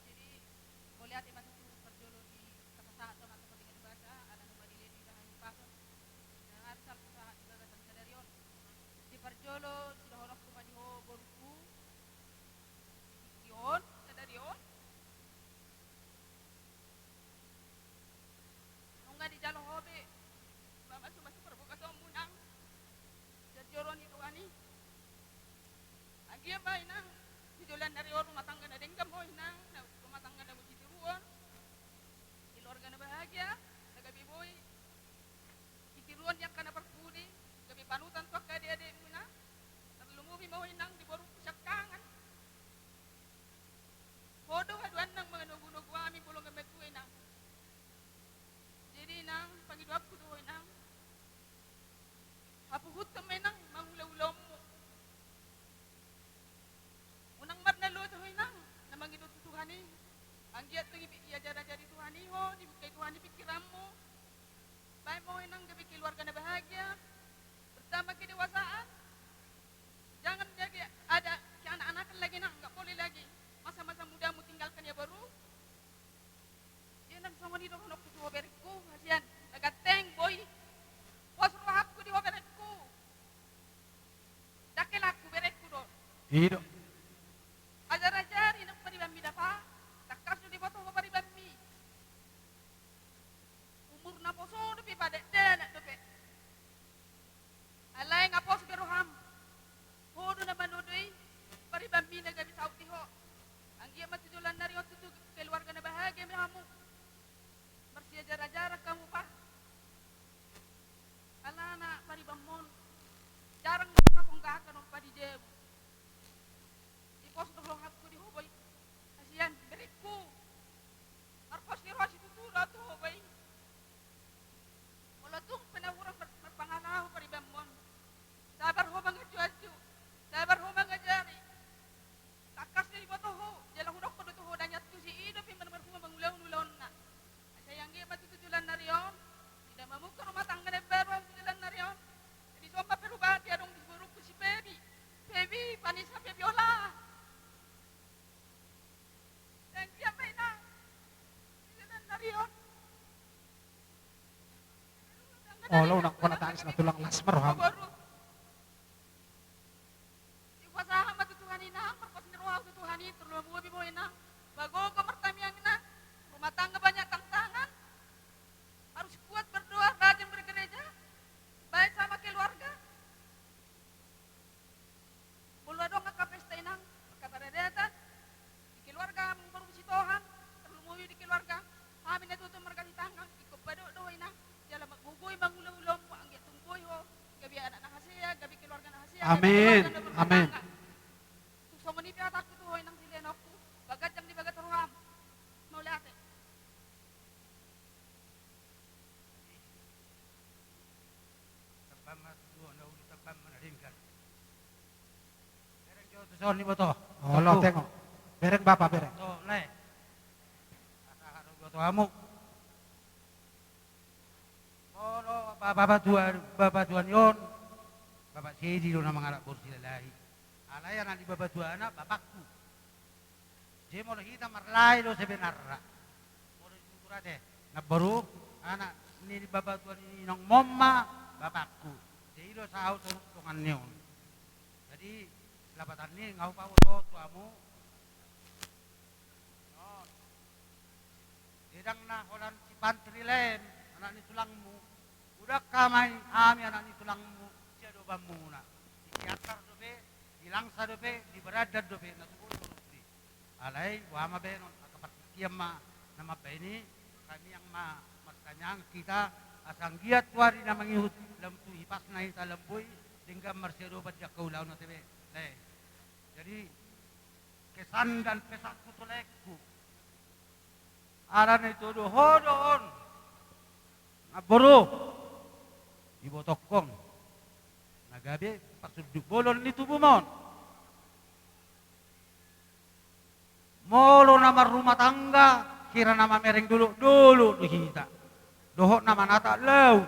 Jadi, mauliate ma tutu parjolo di tapasahat do ma tu Debata, ala nunga dilehon do hita hahipason. Nang ari salpu sahat di bagasan sadari on. Di parjolo, sidohononku ma di ho borungku. Di tingki on, sadari on. Nunga dijalo ho be pamasumasu parbagason muna. Jajolo ni Tuhan i. Anggiat ma inang, di joloan ni ari on rumah tangga na denggan ma ho inang, na rumah tangga na martitiruon, keluarga na bahagia, na gabe boi titiruon di angka na parpudi, gabe panutan tu angka adik-adik muna. Tarlumobi ma ho inang di borungku siangkangan. Ho do haduan nang manogu-nogu hami molo nga matua inang. Jadi inang, pangidoanku tu ho inang, hapuhut ma inang mangula-ulaonmu. Unang marnalote ho inang na mangido tu Tuhan i. Anggiat tung i, iajari-ajari Tuhan i ho, dibuka Tuhan i pikiranmu. Baen ma ho inang gabe keluarga na bahagia, bertambah kedewasaan. Jangan jadi ada keanak-anakan lagi nang, nggak boleh lagi. Masa-masa mudamu tinggalkan ya boru. Ia nang songon i dohononku tu ho berengku, hasian na ganteng boi. Pos rohangku di ho berengku. Ndang helangku berengku do. I do. Ajar-ajari nang paribanmi dapa, tangkas do diboto ho paribanmi. Umur na poso dope, padat dakdanak dope. Alai nga pos be roham. Ho do na manodoi paribanmi na gabe saut di ho. Anggiat ma tu joloan ni ari on tutu keluarga na bahagia ma hamu. Marsiajar-ajaran hamu pa. Alana paribanmon jarang na songgahkan on pa di jabu. Dipos do rohangku di ho boi. Hasian berengku. Marpos ni roha situtu do tu ho boi. Molo tung pe na hurang mar-, marpangalaho paribanmon, sabar ho manganju-anju, sabar ho mangajari. Tangkas do diboto ho, jala hudok do tu ho, dang i antusi, i dope marhua mangulahon ulaonna. Asa anggiat ma tutu joloan ni ari on, ida mamungka rumah tangga na baru hamu tu joloan ni ari on. Jadi songon ma perubahan di adong di borungku si Pebi. Pebi, Vanessa, Febiola. Anggiat ma inang, di joloan ni ari on. Olo, unang pola tangis na tulang, las ma roham. Dipasahat ma tu Tuhan i inang, marpos ni roha tu Tuhan i, tarlumobi ma ho inang. Bagogo martamiang inang. Rumah tangga banyak tantangan. Harus kuat berdoa, rajin bergereja. Baik sama keluarga. Molo adong angka pesta inang, angka paradatan, di keluarga amangboru Sitohang, tarlumobi di keluarga hami na tutu marga Sitanggang, ingkon padok do ho inang, jala manggogoi mangula-ulaonmu, anggiat tung boi ho gabe anak na hasea, gabe keluarga na hasea, gabe keluarga na berkah. Amin. Tung songon i pe hatangku tu ho inang silehononku, baganjang di bagas roham. Mauliate. Tampang ma tujuan na uli, tampang ma na denggan. Bereng jo tu son ni boto. Olo, tengo. Bereng bapa, bereng. To, le. Asa haro boto hamu. Olo, bapa tua, bapa tua ni on. Bapa Sedi do na mangalap boru Silalahi. Alai anak ni bapa tua anak bapakku. Jadi molo hita marlae do sebenarna. Molo di tutur ate, namboru, anak ni bapa tua ni inongmon ma bapakku. Jadi do saut songon ni on. Jadi lapatan ni nga hupaboto tu hamu. Dang na holan si Pantri lem, anak ni tulangmu. Udah kamai hami anak ni tulangmu, siadopanmuna. Di Siantar dope, di Langsa dope, di Barandan dope, na tubu dope. Alai boha ma baenon, angka partingkian ma na mambaen i, hami ma martangiang hita, asa anggiat tu ari na mangihut lam tu hipasna hita lam boi denggan marsiadopan di angka ulaon na tebe. Lae. Jadi kesan dan pesanku tu laengku. Alana ito do ho do on. Namboru, ibotongkon na gabe pasunduk bolon ni tubumon. Molo na marrumah tangga, hira na mamereng dolok-dolok do hita. Dohot na manatap laut.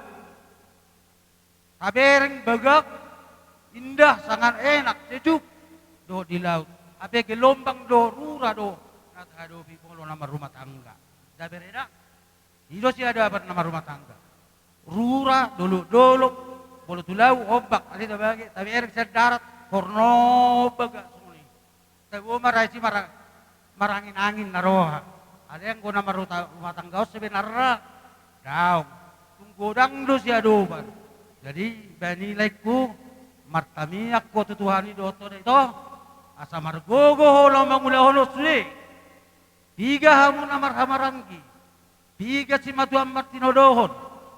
Tabereng bagak, Indah, sangat enak, sejuk dohot di laut. Hape gelombang dohot rura do na tahadopi molo na marrumah tangga. Nda bere da? I do siadaban na marrumah tangga. Rura, dolok-dolok, molo tu laut ombak, alai tabege, tabereng sian darat, hornop bagas songon i. Tabo ma ra isi mara-, marangin-angin na roha. Alai anggo na marrumah tangga on sebenarna daong. Tung godang do siadopan. Jadi baen i, laengku, martamiang ho tu Tuhan i dohot ho da ito, asa margogo ho laho mangulahon on sude. Piga hamu na marhahamaranggi, piga simatuam martinodohon,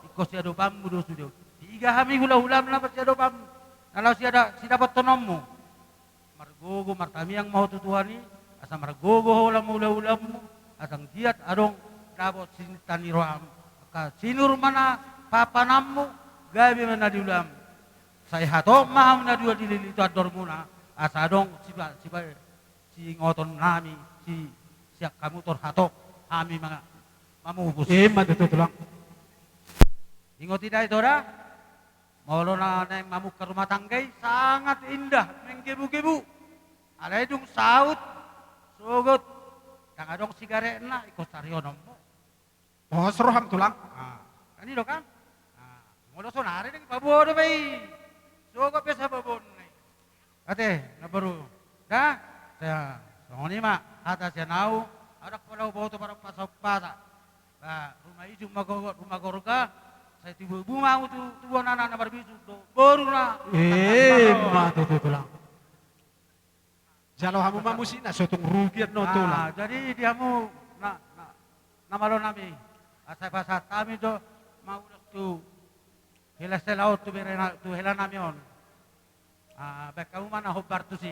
ingkon siadopanmu do sude on. Piga hami hulahulam na marsiadopanmu, na laho siada-, sidapothononmu. Margogo, martamiang ma ho tu Tuhan i, asa margogo ho laho mangula ulaonmu, asa anggiat adong dapot sininta ni roham. Angka sinur ma na pahanpahananmu, gabe ma na di ulaonmu. Sai hatop ma hamu na dua dililito andormuna, asa adong siba-, siba-, siingotonnami, si-, sian hamu tor hatop hami ma-, mamupus. Ima tutu, Tulang. Ingot i da ito da. Molo na naeng mamungka rumah tangga i sangat indah, menggebu-gebu. Alai dung saut, sogot, ndang adong sigaretna, ingkon sarihononmu. Pos roham, Tulang. Ah, kan i do kan? Ah, molo sonari dang paboa do ba i. Sogot pe sababaonna i. Ate, na boru. Da? Sa-, songon i ma hata sian ahu, adong pola huboto barang pasa-pasa. Ba, rumah ijum ma gogot, rumah gorga, sai tubu-, bu ma ahu tu, tu bona na, na marbisuk do, boru na. Ima tutu, Tulang. Jalo hamu ma musik na so tung rugi annon, Tulang. Ah, jadi di hamu na, na, na malo nami, asa pasahat hami do ma ulos tu hela-hela on, tu bere na, tu hela nami on. Ah, baen hamu ma na hombar tusi.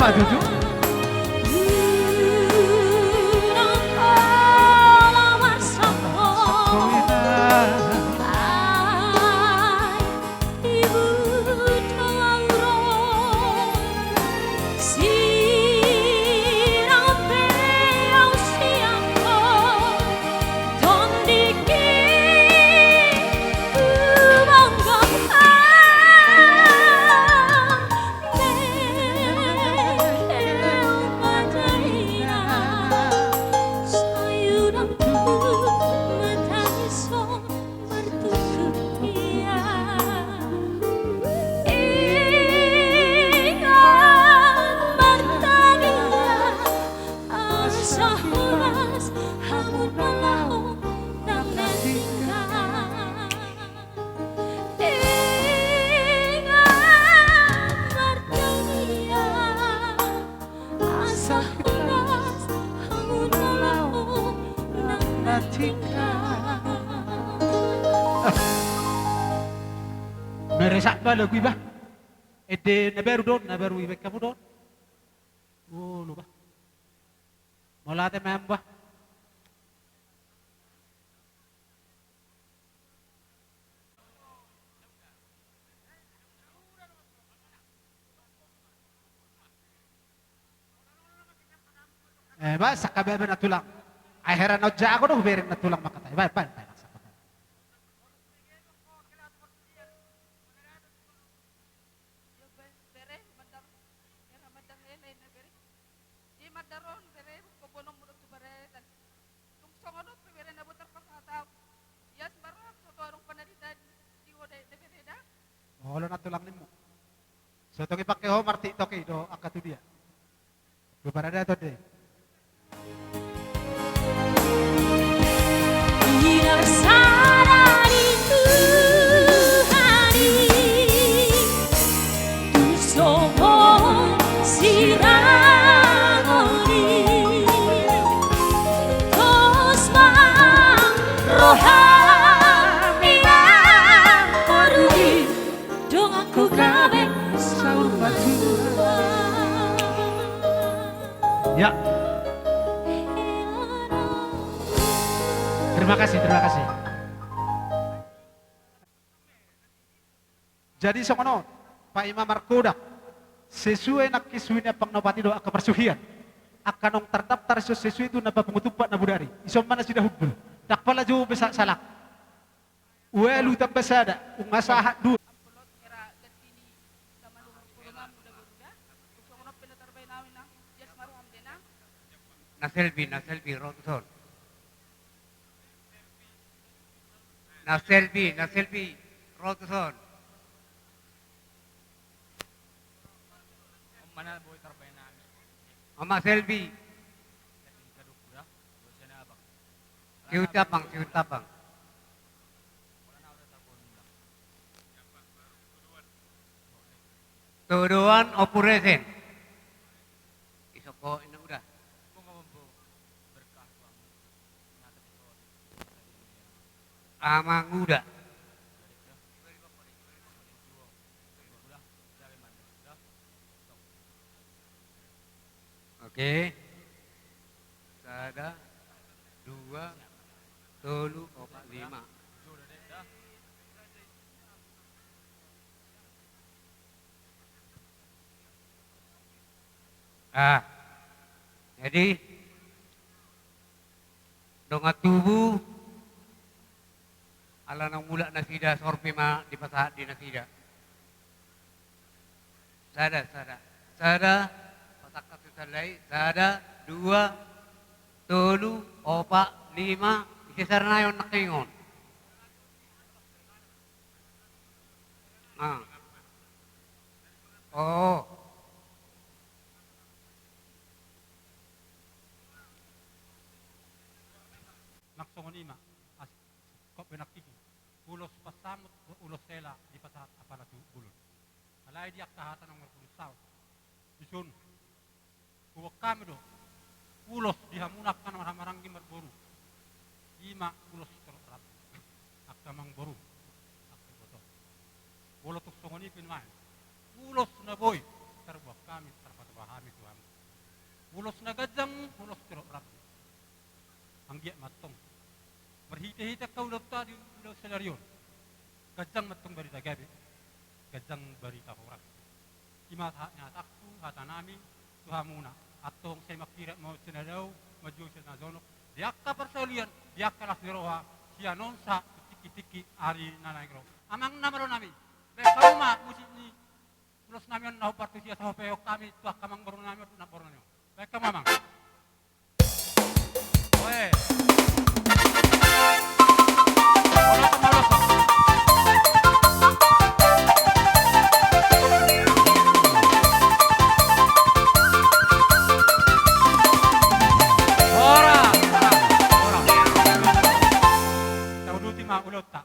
Ima tutu. Meresak ba lagu i ba. Ende na baru do on, na baru i baen hamu do on. Olo ba. Mauliate ma hamu ba. Eh, ba, sangkabebe nantulang. Ai hera na jago do hubereng nantulang mangkatai. Ba, ba, ba, sangkabebe. Ia ba, bere, mandar, hera mandar hela i na bere. Ia mandar on bere, huboanonmu do tu baretan. Tung songon on pe bere na boi tarpasahat ahu. Ia sembarang so tu adong panalita di ho da i na bere da. Olo nantulang nimmu. Totong i pake ho martiktok i do angka tu dia. Gue parada to deh. Donganku gabe saur matua. Ya. Terima kasih, terima kasih. Jadi songon on, paima markodak, sesuai nangkin suhi ni ampang na opat i do angka parsuhian. Angka naung tardaftar dison sesuai tu na papungu tumpak na bodari. Ison ma nasida hundul. Ndang pala jou be sa-, salak. Ualu tamba sada, unga sahat dua. Na selbi, na selbi, ro tuson. Na selbi, na selbi, ro tuson. Oma selbi. Siutapang, siutapang. Todoan opuresin. Isoko inang uda. Amang uda. Oke. Sada, dua, tolu, opat, lima. Ah, jadi dongan tubu ala naung mulak nasida sorpi ma dipasahat di nasida. Sada, sada, sada, pasahat tu sallai, sada, dua, tolu, opat, lima, ise sernaion nangkiningan. Ah. Oh. Nang songon i ma, as-, kop be nangkiningan. Ulos pansamot, ulos hela dipasahat apala tu bolon. Alai di angka hata naung marpudun saut. Dison. Huboan hami do ulos di hamuna angka na marhahamaranggi marboru. I ma ulos torop rap. Angka amangboru, angka iboto. Molo tung songon i pe nuaeng, ulos na boi tarboan hami, tarpatupa hami tu hamu. Ulos na ganjang, ulos torop rap. Anggiat ma antong marhitehite angka ulaonta di ulaon sadari on, ganjang ma antong barita gabe, ganjang barita horas. I ma sahat ni hatangku, hatanami tu hamuna. Antong sai mangkirap ma on sian na dao, manjou sian na jonok, di angka parsaulian, di angka las ni roha, sian on sahat tu tingki-tingki ari na naeng ro. Amang na marnonami, baen hamu ma musik ni ulosnami on na hombar tusi asa hupaion hami tu angka amangborunami on, namborunami on. Baen hamu amang.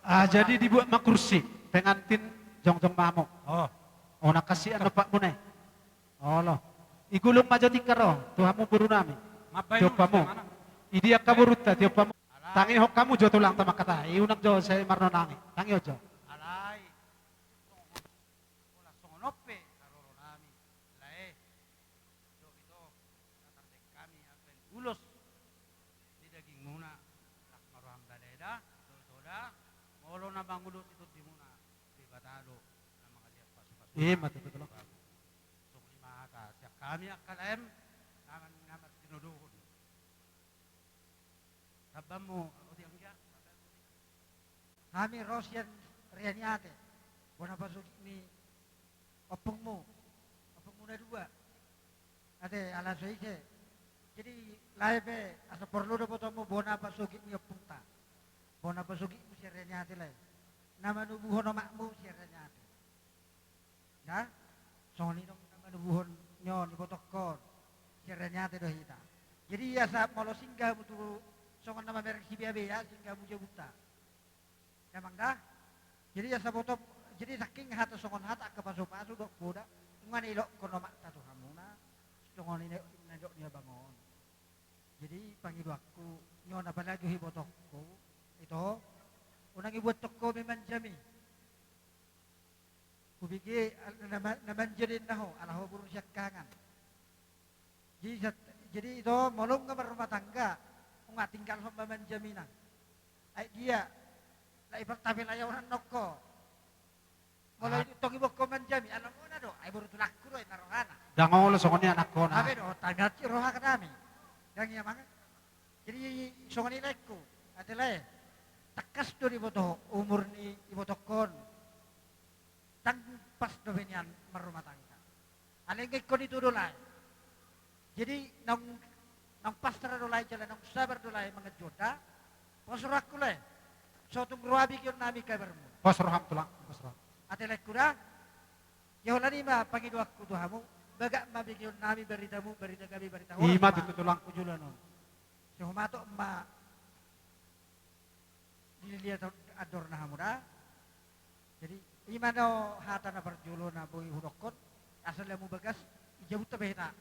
Ah, jadi dibuat ma kursi pengantin, jongjong ma hamu. Oh. Oh, na kasian do ompakmuna i. Olo. Igulung ma jo tingki on tu hamu borunami. Tiop hamu. Di dia angka borunta, tiop hamu. Tangihon hamu jo tulangta mangkatai, unang jo sai marnonangi. Tangihon jo. Alai. Pola songon on pe haroronami. Lae. Dohot ito. Tatarbaen hami amben ulos ni dagingmuna. Las ma roham baleda, dohot ito da. Molo na mangulosi tondimuna, Debata do na mangalean pasupasu. Ima tutu lo. Songon i ma hata sian hami angka laem na, na marsinodohon. Sambammu, otik anggia. Hami ro sian Rianiate, bona pasogit ni ompungmu, ompungmu na dua. Ate, ala so ise. Jadi lae pe asa porlu do botoonmu bona pasogit ni ompungta. Bona pasogitmu sian Rianiate lae. Na manubuhon omakmu sian Rianiate. Ya? Songon i do na manubuhon ni on ibotongkon. Siraniate do hita. Jadi asa molo singgah hamu tu songon na mamereng sibeabea, singgah hamu jabunta. Damang da. Jadi asa boto, jadi saking hata songon hata angka pasupasu dohot poda, nunga nidokkon omakta tu hamuna songon i na nidok ni abang on. Jadi pangidoanku, ni on apalagi ibotongku, ito, unang ibuat tongko be manjami. Hubege na, na, na manjadi na ho, ala ho boru siangkangan. Jadi sat-, jadi ito, molo nunga marrumah tangga, nunga tinggalhon ma manjamina. Ai dia, lai partape layaonan nongko. Molo ah, itu tong ibokkon manjami, ala mona do, ai boru tulangku do, ima rohana. Ndang olo songon i anakkona. Abe do, tangan si roha kadami. Ndang ia manga. Jadi songon i laengku, ate lae. Tangkas do diboto umur ni ibotongkon. Ndang pas dope nian marrumah tangga. Alai nunga ingkon i tu do lae. Jadi naung, naung pasrah do lae jala naung sabar do lae manganju on da. Pos rohangku lae. So tung roa begeonnami kabarmu. Pos roham tulang, pos roham. Ate laengku da. Ia holan i ma pangidoanku tu hamu. Bagak ma begeonnami baritamu, barita gabe, barita horas. Ima tutu tulang. Joloan on. Sai humatok ma dililiat andorna hamu da. Jadi ima do hata na parjolo na boi hudokkon, asa lamu bagas, i jabunta be hita.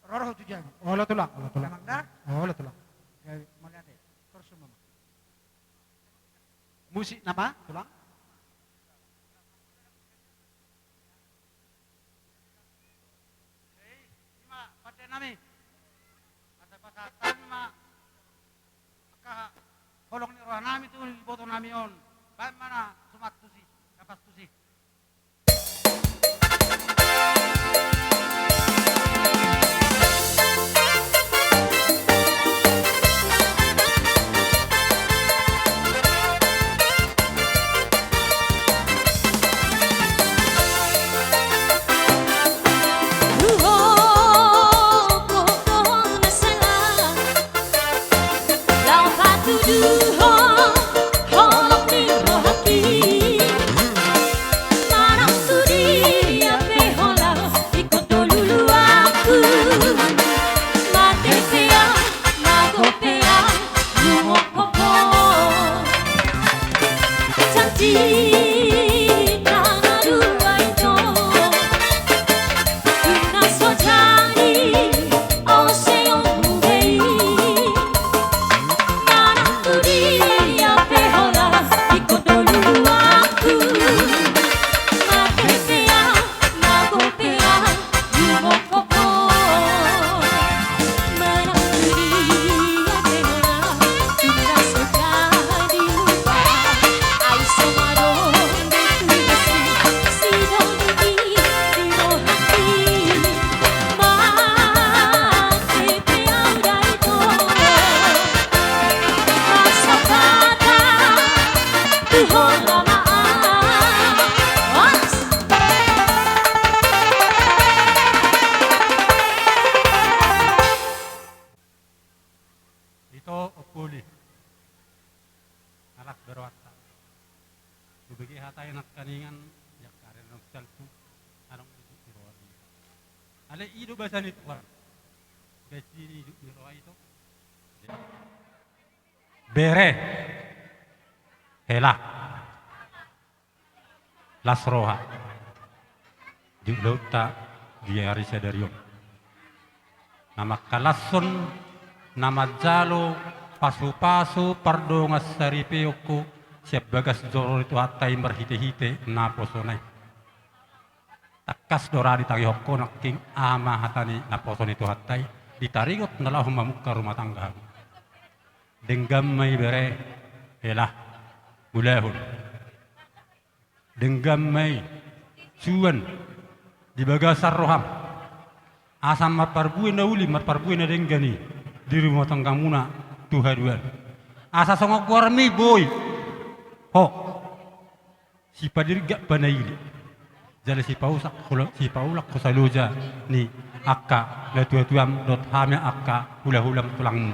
Ro ro tu jabu. Olo tulang, olo tulang. Damang da? Olo tulang. Gabe, mauliate. Torus ma. Musik nama, tulang? Ima pandenami. Asa pasahat hami ma angka holong ni rohanami tu ibotonami on. Baen ma na suman tusi, na pas tusi. Ito ompuli. Anak beroanta. Hubege hata i nangkaningan, ia karena nang salpu, adong di roha i. Alai i do basa ni Tuhan. Basa ni roha i do. Bere. Hela. Las roha di ulaonta di ari sadari on. Na mangkalashon, na manjalo pasupasu pardongan saripeonku sian bagas joro ni Tuhanta i marhitehite naposona i. Tangkas do ra ditangihon ho nangkin aha ma hata ni naposo ni Tuhanta i, di taringot na laho mamungka rumah tangga hamu. Denggan ma i bere, hela, ulahon. Denggan ma i, suan, di bagasan roham. Asa marparbue na uli, marparbue na denggan i, di rumah tanggamuna tu haduan. Asa songon goarmi boi. Ho. Sipadirgak panaili. Jala sipaulak hosa loja ni angka natuatuam dohot hami angka hulahulam tulangmu.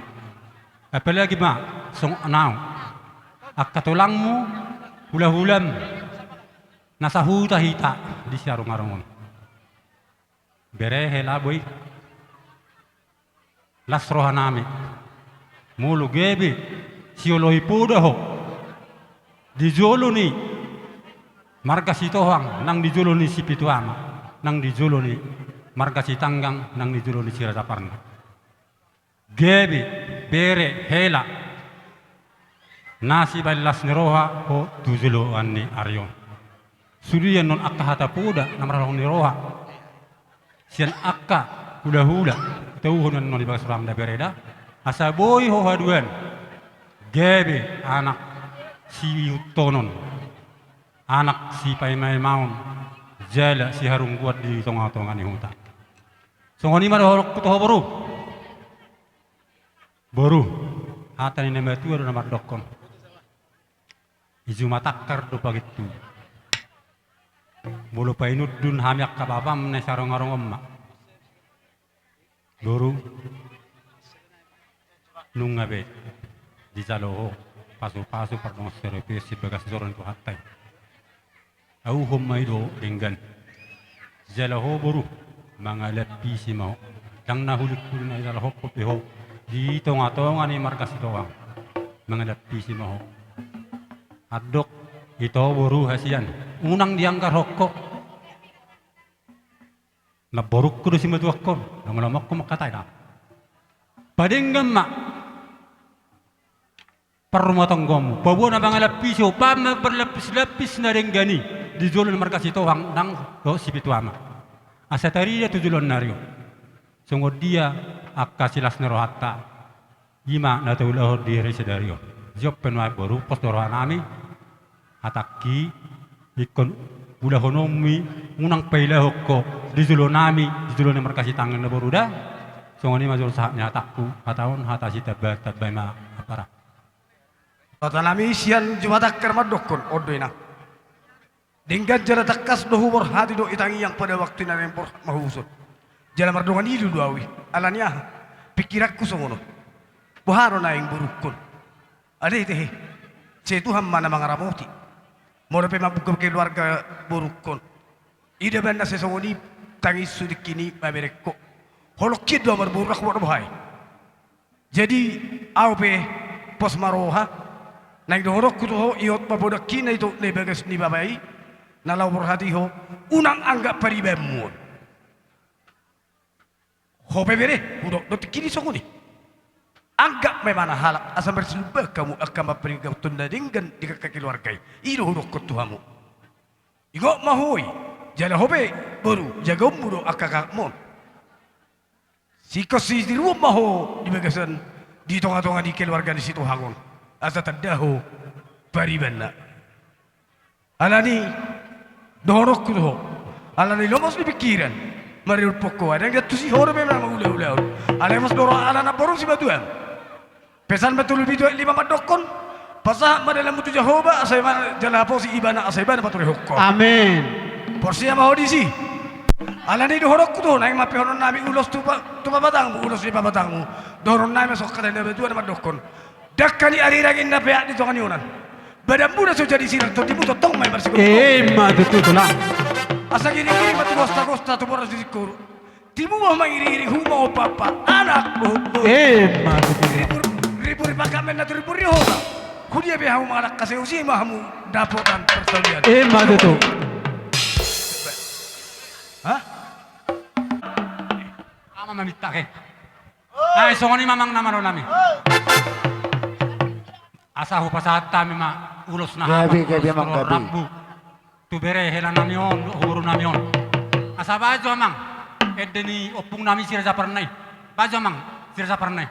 Apalagi ma songon naung angka tulangmu, hulahulam, na sahuta hita di siarungarung on. Bere hela boi. Las rohanami. Molo gabe sioloi poda ho di jolo ni marga Sitohang nang di jolo ni Sipitu Ama, nang di jolo ni marga Sitanggang, nang di jolo ni Siraja Parna. Gabe bere hela na sibaen las ni roha ho tu joloan ni ari on. Sude annon angka hata poda na marholong ni roha sian angka hulahula, tauhon annon di bagas roham da bere da, asa boi ho haduan gabe anak siihuthonon, anak sipaimaimaon, jala siharungguan di tongatonga ni huta. Songon i ma dohononku tu ho boru. Boru, hata ni na matua do na mandokkon: I juma tangkar do pagintu. Molo painundun hami angka bapam na sarongarong on ma. Boru, nunga be dijalo ho pasupasu pardongan saripeon sian bagas joro ni Tuhanta i. Ahu homma i do denggan. Jala ho boru, mangalampisi ma ho. Ndang na hulinghuling na ijalahon pe ho di tongatonga ni marga Sitohang. Mangalampisi ma ho. Andok, ito boru hasian, unang dianggarhon ho. Namborungku do simatuangkon, na molo mangko mangkatai da. Padenggan ma parrumatanggaonmu, paboa na mangalampisi ho, baen ma marlapislapi na denggan i di jolo ni marga Sitohang nang dohot Sipitu Ama, asa tarida tu joloan ni ari on songon dia angka silas ni rohanta. I ma na taulahon di ari sadari on. Jop pe nuaeng boru, pos do rohanami. Hatangki, ingkon ulahononmi, unang pailahon ho di jolonami, di jolo ni marga Sitanggang da boru da. Songon i ma jolo sahat ni hatangku, hata on hata sitambatambai ma, ampara. Hatanami sian Jumatangkar mandokkon, on do inang. Denggan jala tangkas do huborhati dohot i tangiang pada waktu na naeng borhat ma huhuson. Jala mardongan ilu do ahu i. Ala ni aha? Pingkiranku songon on. Boha do naeng borungkon? Alai tehe, sai Tuhan ma na mangaramoti. Molo pe mambuka keluarga borungkon, ida baen na sai songon i tangishu dengki ni mamerengko. Holong hian do ahu marboru, rangku ma do boha i. Jadi, ahu pe pos ma roha, naeng dohononku tu ho, ihot ma podangki na i tondi bagas ni bapa i, na laho borhat i ho, unang anggap paribanmu on. Ho pe bere, hudok do tingki ni songon i. Anggap ma ibana halak, asa marsilumba hamu angka mampargabuthon na denggan di angka keluarga i. I do hudokkon tu hamu. Ingot ma ho i, jala ho pe boru, jagaonmu do angka kakakmu on. Singkop sitiruon ma ho di bagasan, di tongatonga ni keluarga ni Sitohang on, asa tanda ho paribanna. Alani dohononku tu ho, alani lomos ni pingkiran, marriulpok ho, adong diantusi ho dope na mangulaulaon. Alai mos do roha, ala namborum simatuam. Pesalmen tolu pitu ayat lima mandokkon: Pasahat ma dalanmu tu Jahowa, asa ibana, jala haposi ibana, asa ibana paturehon ho. Amen. Porsea ma ho disi. Alani dohononku tu ho, naeng mampehonon nami ulos tu pa-, tu pamatangmu, ulos ni pamatangmu. Dohonon nami ma songon hata ni natuatua na mandokkon: Dangka ni arirang inna peak di tonga ni onan. Badanmu na so jadi sirang, tondimu tongtong ma i marsigomgoman. Emma tutu, tulang. Asa giringgiring ma tu gostagosta, tu boras ni singkoru. Tibu ma mangiringiring, humompampa anak dohot boru. Emma tutu. Ribur, ribur ni pangkatmen na tu ribur ni hota. Hudia pe hamu mangalangka, sai usi ma hamu dapotan parsaulian. Emma tutu. Hah? Ama maminta ke. Ai songon i ma amang na malo nami. Asa hupasahat hami ma ulos na gabe, gabe, amang, gabe. Rambu tu bere hela nami on, tu boru nami on. Asa bahen jo amang ende ni ompung nami Siraja Parna i. Bahen jo amang Siraja Parna i.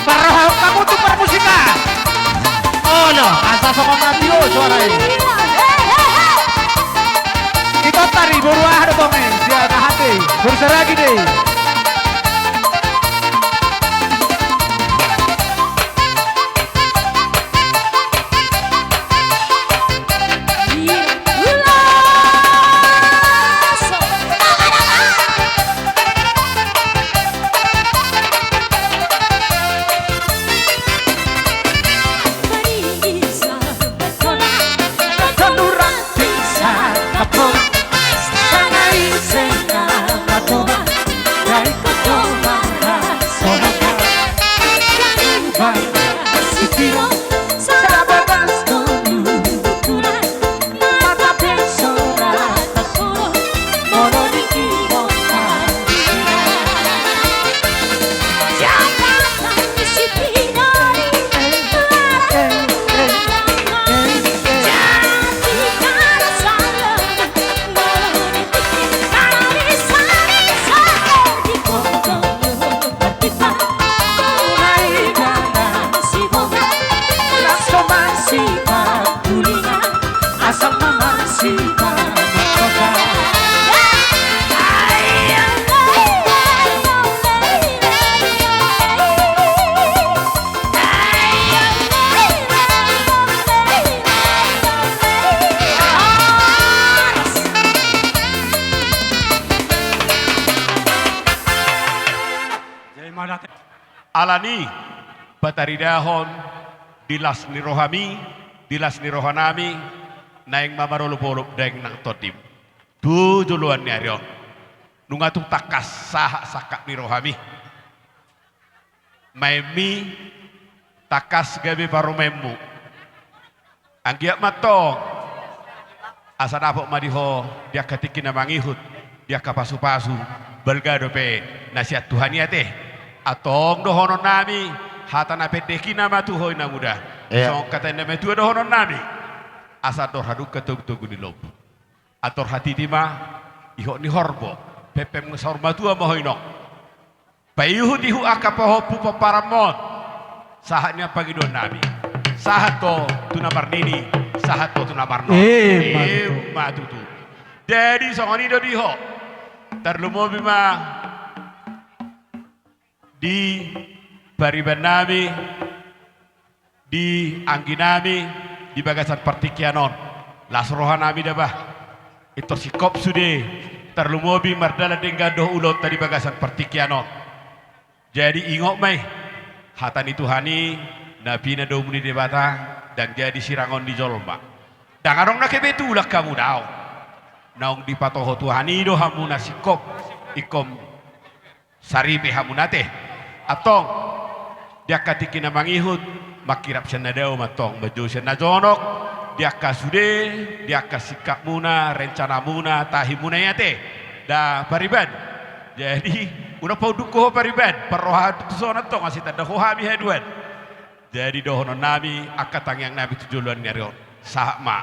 Parrohahon hamu tu parmusikan. Olo, asa songon na tio suara i. Ito tari boru aha do tong i, sian aha do i, boru Saragih do i. Alani pataridahon di las ni rohami, di las ni rohanami, naeng ma marolopolop daeng nang tondim. tu joloan ni ari on. Nunga tung tangkas sahat sangkap ni rohami. Maenmi tangkas gabe parumaenmu. Anggiat ma antong asa dapot ma di ho di angka tingki na mangihut, di angka pasupasu, balga dope na sian Tuhan i ate. Antong dohononnami, hata na pendek i nama tu ho, Inang Uda. Ia. Songon hata ni na matua dohononnami: Asa andor hadungka togutogu ni lombu. Andor hatiti ma ihot ni horbo, pempem saur matua ma ho, Inong. Paihutihut angka pahompu pomparanmon. Sahat nian pangidoannami. Sahat do tu na marnini, sahat do tu na marnono. Emma tutu. Emma tutu. Jadi songon i do di ho. Tarlumobi ma di paribannami, di angginami di bagasan partingkian on. Las rohanami da bah. Intor singkop sude, tarlumobi mardalan denggan dohot ulaonta di bagasan partingkian on. Jadi ingot ma i, hata ni Tuhan i, na pinadomu ni Debata, ndang jadi sirangon ni jolma. Ndang adong na kebetulan hamu daong. Naung dipatoho Tuhan i do hamuna singkop, ingkon saripe hamuna ate. Antong, di angka tingki na mangihut, mangkirap sian na dao ma antong, manjou sian na jonok, di angka sude, di angka singkapmuna, rencanamuna, tahimuna i ate. Da pariban. Jadi, unang paundukhu ho pariban, parrohahan tu son antong, asa ditanda ho hami haduan. Jadi dohononnami, angka tangiangnami tu joloan ni ari on. Sahat ma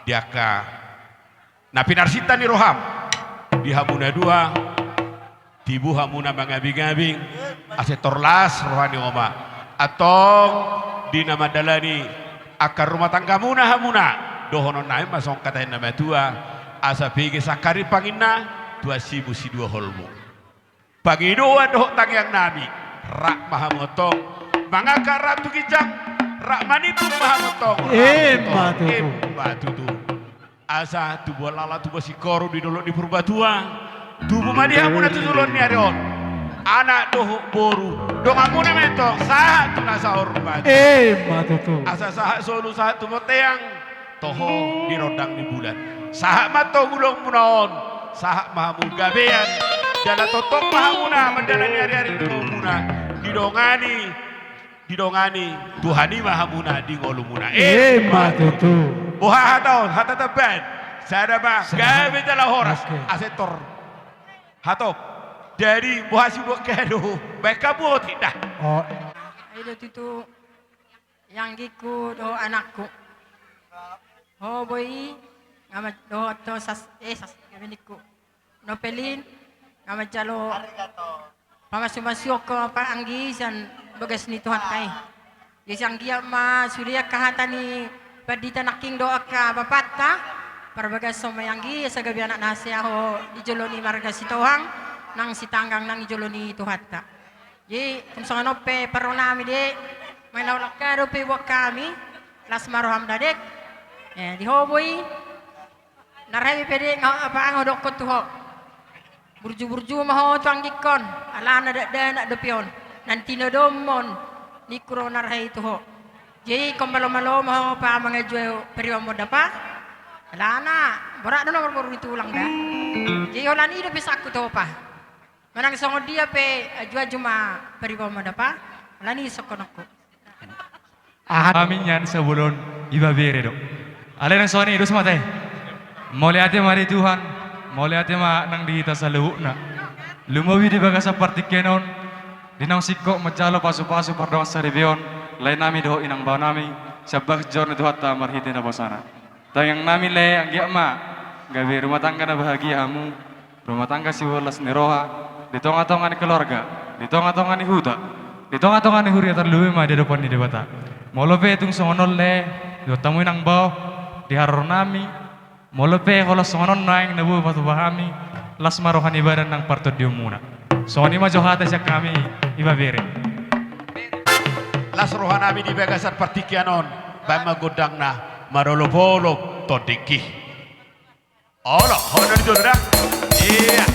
di angka na pinarsinta ni roham. Di hamuna dua, tibu hamuna mangabingabing, asa tor las roha ni oma. Antong di na mandalani angka rumah tanggamuna hamuna, dohononnami ma songon hata ni na matua: Asa pege sangkar i panginna, tu asimu sidua holmu. Pangidoan dohot tangiangnami, rap ma hamu antong mangangkat rap tu ginjang, rap manimbung ma hamu antong. Emma tutu. Emma tutu. Asa tubuan laklak, tubuan singkoru di dolok ni Purbatua, tubu ma di hamuna tu joloan ni ari on anak dohot boru, donganmuna ma antong sahat tu na saur matua. Emma tutu. Asa sahat solu, sahat tu bontean, toho di rondang ni bulan. Sahat ma antong ulaonmuna on, sahat ma hamu gabean, jala tongtong ma hamuna mandalani ariari ni ngolumuna, didongani, didongani Tuhan i ma hamuna di ngolumuna. Emma tutu. Boha hata on, hata tambahan? Sada ma, gabe jala horas. Oke. Asa tor hatop. Jadi boha sibuat kado, baen hamu otik da. Oh. Ai do tutu. Ianggingku dohot anakku. Ho boi, nga ma-, dohot ho sas-, eh, sas-, gabe ningku. Nopelin, nga manjalo pamasumasuon ho pa anggi sian bagas ni Tuhanta i. Jadi anggiat ma sude angka hata ni pandita nangkin dohot angka bapanta, parbagason ma i anggi, asa gabe anak na hasea ho di jolo ni marga Sitohang, nang sitanggang nang di jolo ni Tuhanta. Jadi, tung songon on pe parrohanami de, manang na holan kado pe buat hami, las ma roham da dek. Eh, di ho boi, na rahe pe de, nga apa nga hudokkon tu ho. Burjuburju ma ho tu anggingkon, alana dakdanak dope on. Nang tinodohon ningku do na rahe i tu ho. Jadi, ingkon malomalo ma ho pa mangajuaon paribanmon da pa. Alana, borat do na marboru ni tulang da. Jadi, holan i do pesanku tu ho pa. Manang songon dia pe, ajuaju ma paribanmon da pa, alani songkononku. Aha? Hami nian sabolon ibebere do. Alai nang songon i dos ma ate. Mauliate ma di Tuhan, mauliate ma nang di hita saluhutna. Lumobi di bagasan partingkian on, di naung singkop manjalo pasupasu pardongan saripeon, laenami dohot inang baonami, sian bagas joro ni Tuhanta marhite naposona. Tangiangnami lae, anggiat ma gabe rumah tangga na bahagia hamu, rumah tangga sibolas ni roha, di tongatonga ni keluarga, di tongatonga ni huta, di tongatonga ni huria, tarlumobi ma di adopan ni Debata. Molo pe tung songon on lae, dohot hamu inang bao, di haroronnami, molo pe holan songon on naeng na boi patupa hami, las ma roha ni badan nang partondionmuna. Songon i ma jo hata sian hami ibebere. Las rohanami di bagasan partingkian on, baen ma gondangna, marolopolop tondingki. Olo, hona di jolo da. Ia.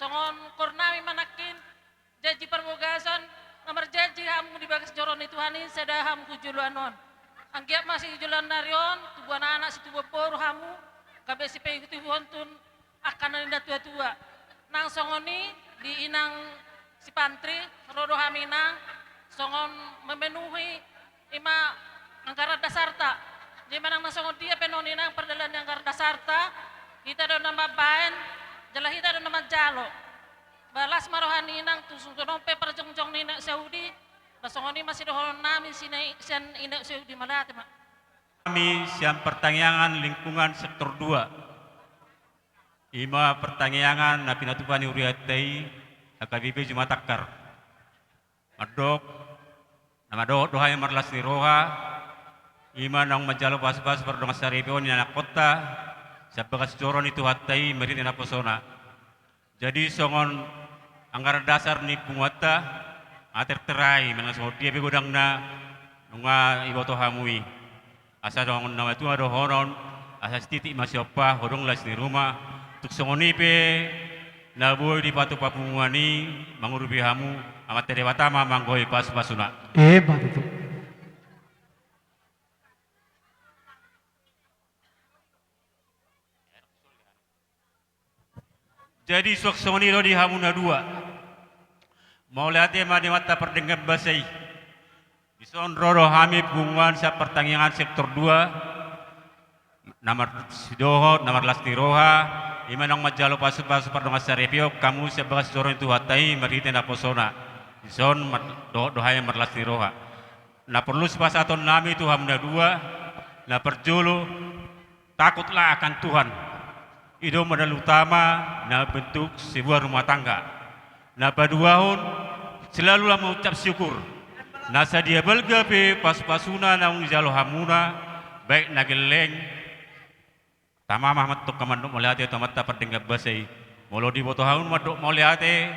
Songon koornami ma nangkin, janji parbogason, na marjanji hamu di bagas joro ni Tuhan i, sada hamu tu joloan on. Anggiat ma sijoloan ni ari on, tubuan anak, situbuan boru hamu, gabe sipaihutihuthu angka na ni natuatua. Nang songon i di inang Sipantri, ro do hami nang, songon memenuhi ima anggaran dasarta. Jadi manang na songon dia pe non inang pardalanan ni anggaran dasarta, hita do na mambaen, jala hita do na manjalo. Ba las ma roha ni inang, tung songon on pe parjongjong ni inang Saudi, ba songon i ma sidohonon nami sian inang Saudi, mauliate ma. Kami sian partangiangan lingkungan sektor dua. Ima partangiangan na pinatupa ni hurianta i, H K B P Jumatangkar. Mandok, na mandohot do hami marlas ni roha, ima naung manjalo pasupasu pardongansaripeon ni anakkonta, sian bagas joro ni Tuhanta i marhite naposona. Jadi songon anggaran dasar ni punguanta, nga tertera i, manang songon dia pe godangna, nunga iboto hamu i. Asa songon na matua dohonon, asa sititik ma siompa, hodong las ni ruma, tung songon i pe na boi dipatupa punguan i, mangurupi hamu, Amanta Debata ma manggohi pasupasuna. Emma tutu. Jadi suang songon i do di hamu na dua. Mauliate ma di Amanta pardenggan basa i. Dison ro do hami punguan sian partangiangan sektor dua. Na mar-, sidohot, na marlas ni roha, ima naung manjalo pasupasu pardongansaripeon hamu sian bagas joro ni Tuhanta i marhite naposona. Dison mar-, dohot do hami marlas ni roha. Na porlu sipasahatonnami tu hamu na dua, na parjolo, takutlah akan Tuhan. I do modal utama na membentuk sebuah rumah tangga. Na paduahon, selalulah mengucap syukur. Na sadia balga pe pasupasuna naung dijalo hamuna, baik na gelleng, tama ma hamu antong mandok mauliate tu Amanta pardenggan basa i. Molo diboto hamu mandok mauliate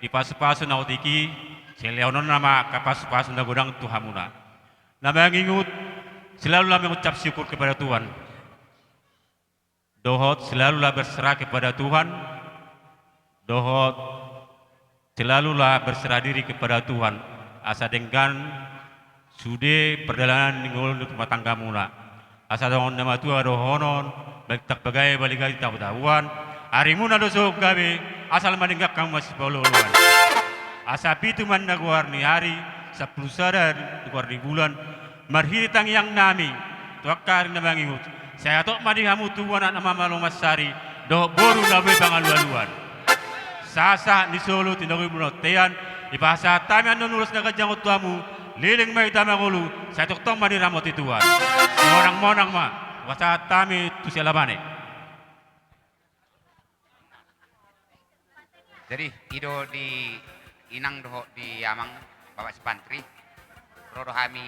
di pasupasu na otik i, silehononna ma angka pasupasu na godang tu hamuna. Na mangingot, selalulah mengucap syukur kepada Tuhan. Dohot selalulah berserah kepada Tuhan. Dohot selalulah berserah diri kepada Tuhan, asa denggan sude pardalanan ni ngolu ni rumah tanggamuna. Asa songon na matua dohonon, baik tarbagae baligati tabuan, arimuna do so gabe, asal ma denggan hamu masipaolooloan. Asa pitu ma na goar ni ari, sampulu sada goar ni bulan, marhite tangiangnami tu angka ari na mangingot, sai hatop ma di hamu tubu anak na malo mansari, dohot boru na boi pangalualuan. Sahat-sahat ni solu, tinago ni bontean, dipasahat hami annon ulos na ganjang on tu hamu, leleng ma hita mangolu, sai tongtong ma diramoti Tuhan. Simonangmonang ma, pasahat hami tu si Alabane. Jadi, i do di inang dohot di amang, Bapak Sipantri, ro do hami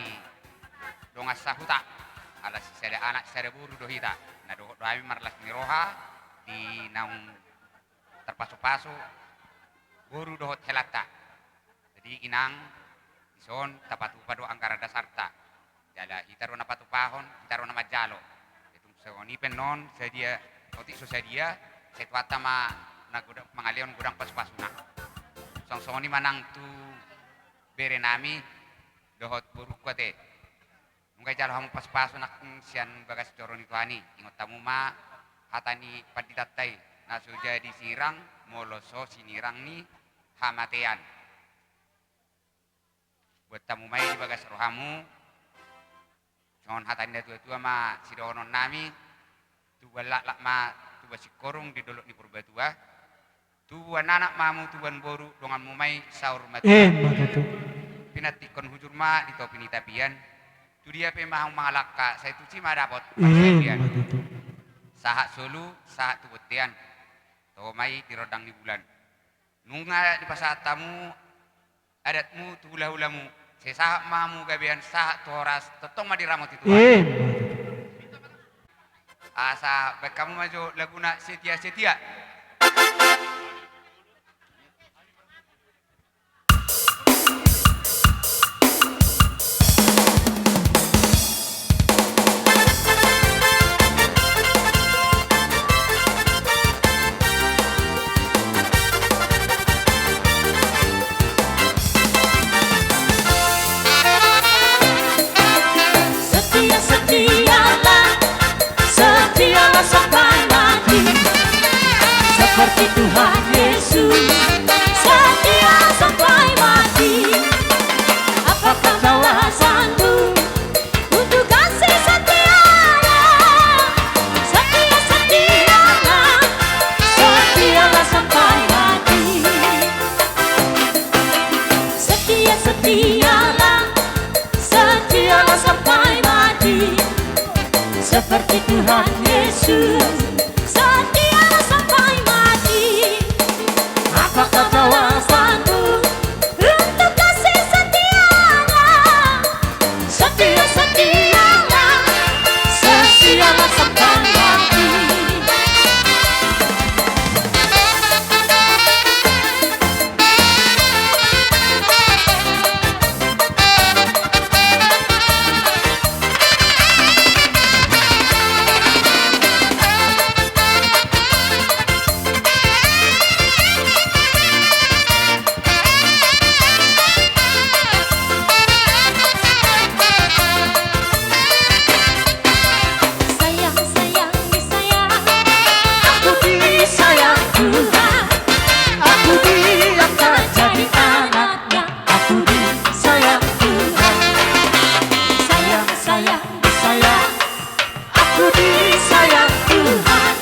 dongan sahuta, ala sisada anak sisada boru do hita, na dohot do hami marlas ni roha di naung tarpasupasu boru dohot helanta. Jadi inang, dison tapatupa do anggaran dasarta. Jala hita do na patupahon, hita do na manjalo. Tung songon i pe non, sadia, otik so sadia, sai tu hata ma na godang pangalehon godang pasupasuna. Songon songon i ma nang tu berenami, dohot borungku ate. Nunga dijalo hamu pasupasu nangkin sian bagas joro ni Tuhan i, ingot hamu ma hata ni panditanta i, na so jadi sirang, molo so sinirang ni hamatean. Buat hamu ma i di bagas rohamu, songon hata ni natuatua ma sidohononnami, tubuan laklak ma tubuan singkoru di dolok ni Purbatua, tubuan anak ma hamu tubuan boru donganmu ma i saur matua. Emma tutu. Pinantikhon hujur ma di topi ni tapian, tu dia pe ma hamu mangalangka sai tusi ma dapot parsaulian. Emma tutu. Sahat solu, sahat tu bontean, toho ma i di rondang ni bulan. Nunga dipasahat hamu adatmu tu hulahulamu, sai sahat ma hamu gabean sahat tu horas, tongtong ma diramoti Tuhan. Emma tutu. Asa baen hamu ma jo laguna Setia Setia. Seperti Tuhan Yesus, setialah sampai mati. Apakah bahwa sanggup untuk kasih setianya? Setia, setialah, setialah sampai mati. Sayang, sayang, disayang. Aku disayang Tuhan. Aku diangkat jadi anaknya. Aku disayang Tuhan. Sayang, sayang, disayang. Aku disayang Tuhan.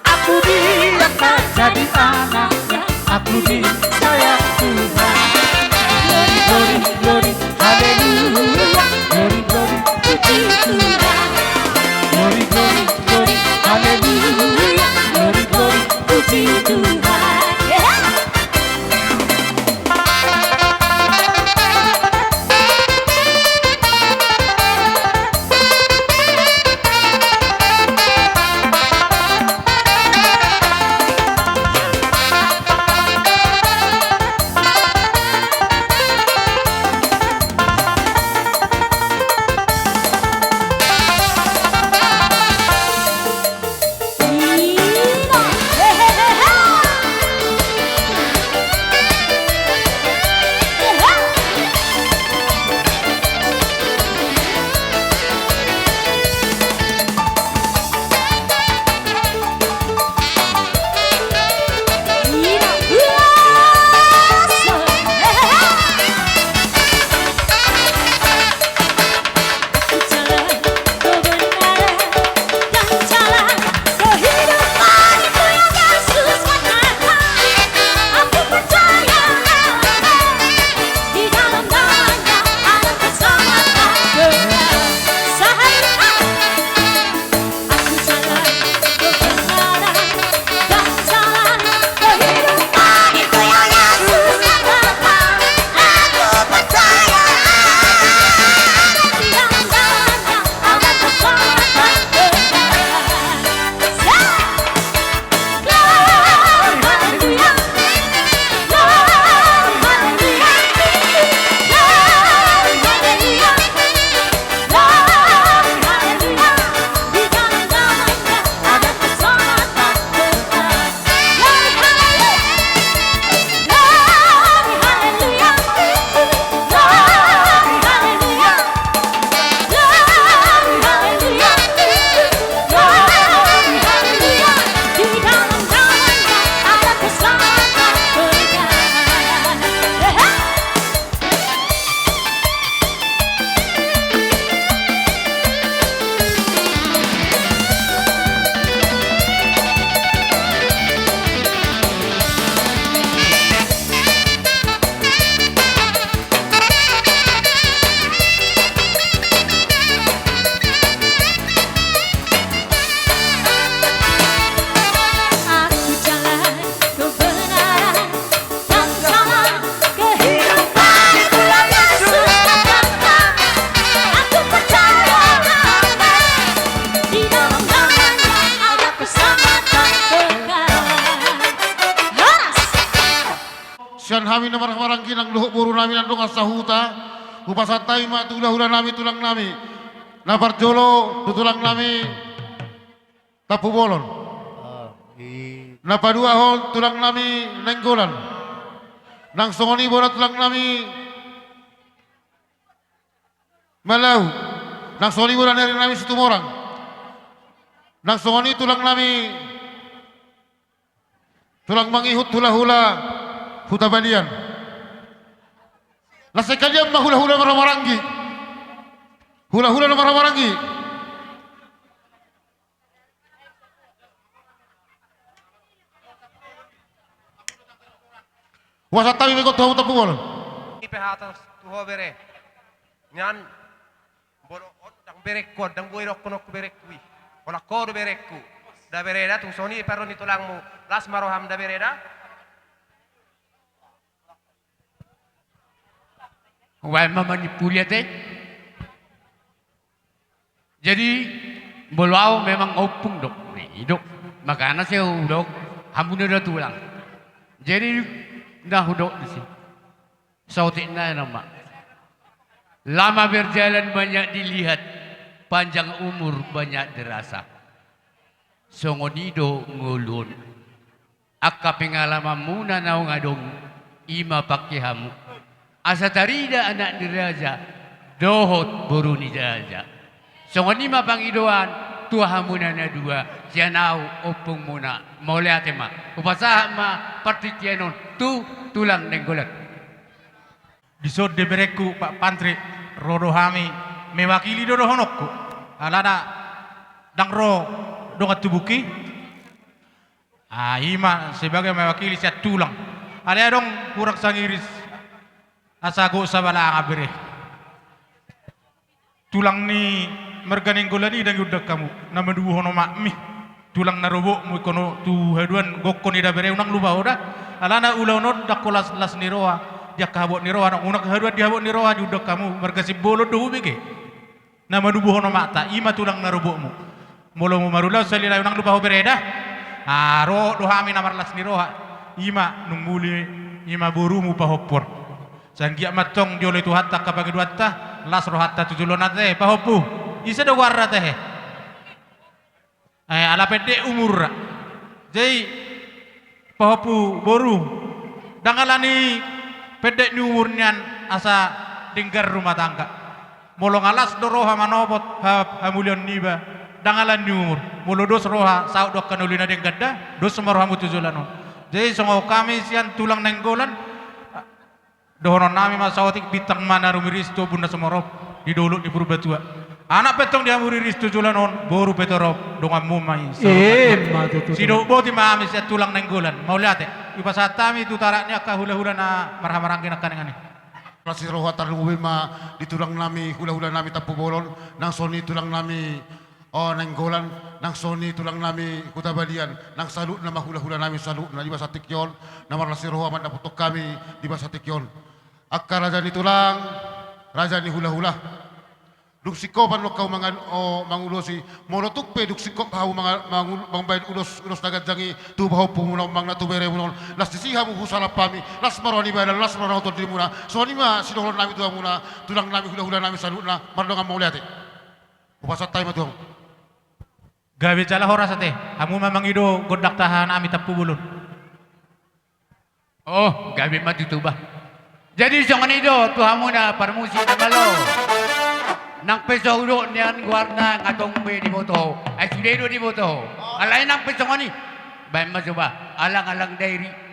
Aku diangkat jadi anaknya. Aku disayang Tuhan. Glory, glory, glory, haleluya. Glory, glory, puji Tuhan. Glory, glory, glory, haleluya. Glory, glory, puji Tuhan. Sian hami na marhahamaranggi nang dohot boru nami na dongan sahuta, hupasahat hami ma tu hulahula nami, tulang nami. Na parjolo tu tulang nami Tampubolon. Na paduahon tulang nami Nainggolan. Nang songon i bona tulang nami Malau. Nang songon i bona nari nami Situmorang. Nang songon i tulang nami, tulang mangihut hulahula Huta Balian. Las sekalian ma hulahula na marhahamaranggi. Hulahula na marhahamaranggi. Hupasahat hami ma ingkon tu hamu Tampubolon. I pe hata tu ho bere. Nian. Molo on ndang Berengku, ndang boi dohonon tu berengku i. Holan ho do berengku. Da bere da, tung songon i parro ni tulangmu. Las ma roham da bere da. Hubaen ma manimpuli ate. Jadi, molo au memang ompung do. Nah, i do. Makana sai hudok, hamuna do tulang. Jadi, na hudok disi. Saotik nai nama. Lama berjalan banyak dilihat, panjang umur banyak dirasa. Songon i do ngolu on. Angka pengalamanmuna naung adong, i ma pangke hamu. Asa tarida anak ni raja, dohot boru ni raja. Songon i ma pangidoan, tu hamuna na dua, sian au ompungmuna, mauliate ma. Hupasahat ma partingkian on, tu tulang Nainggolan. Dison di berengku, Pak Pantri, ro do hami, mewakili do dohononku. Alana, ndang ro, dongan tubuki. Ah, i ma sebagai mewakili sian tulang. Alai adong hurang sangiris, asa gok sabalangan bere. Tulang ni marga Nainggolan i ndang iundang hamu, na manubuhon omakmi. Tulang na robokmu ingkon tu haduan gokkon i da bere, unang lupa ho da. Alana ulaon on ndang holan las ni roha, di angka habot ni roha, unang haduan di habot ni roha diundang hamu, marga Simbolon do hubege. Na manubuhon omakta, i ma tulang na robokmu. Molo marulaon sahali nai unang lupa ho bere da. Ah, ro do hami na marlas ni roha. I ma nunga muli, i ma borumu pahompu on. Sai anggiat ma antong dioloi Tuhanta angka pangidoanta, las rohanta tu joloan on ate, pahompu. Ise do goarna ate? Eh, ala pendek umurna. Jadi, pahompu boru, ndang ala ni pendek ni umur nian asa denggan rumah tangga. Molo nga las do roha manopot ha-, hamuliaon niba, ndang ala ni umur. Molo dos roha saut do angka na uli na denggan da, dos ma rohamu tu joloan on. Jadi, songon hami sian tulang Nainggolan, dohonon nami ma saotik, bintang ma na rumiriris tu ombun na sumorop di dolok ni Purbatua. Anak pe antong di hamu riris tu joloan on, boru pe torop, donganmu ma i. Ima tutu. Sidok boti ma hami sian tulang Nainggolan. Mauliate. Hupasahat hami tu tarak ni angka hulahula na marhahamaranggi nangkaningan i. Las ni roha tarlumobi ma di tulang nami, hulahula nami Tampubolon, nang songon i tulang nami O Nainggolan, nang songon i tulang nami Huta Balian, nang saluhutna ma hulahula nami saluhutna di bagasan tingki on, na marlas ni roha mandapothon hami di bagasan tingki on. Angka raja ni tulang, raja ni hulahula. Dung singkop do hamu mangan, o, mangulosi, molo tung pe dung singkop hamu manga-, mangul-, mambahen ulos, ulos na ganjang i, tu pahompumuna on manang tu beremuna on, las disi hamu husalap hami, las ma roha ni badan, las ma roha ni tondimuna, songon i ma sidohonon nami tu hamuna, tulang nami hulahula nami saluhutna, mardongan mauliate. Hupasahat hami ma tu hamu. Gabe jala horas ate, hamu ma mangido gondang tahahanami Tampubolon. O, gabe ma tutu bah. Jadi songon i do tu hamuna parmusik na malo. Nang pe so hudok nian goarna nga tong be diboto ho. Ai sude do diboto ho. Alai nang pe songon i. Baen ma coba, Alang-alang Dairi.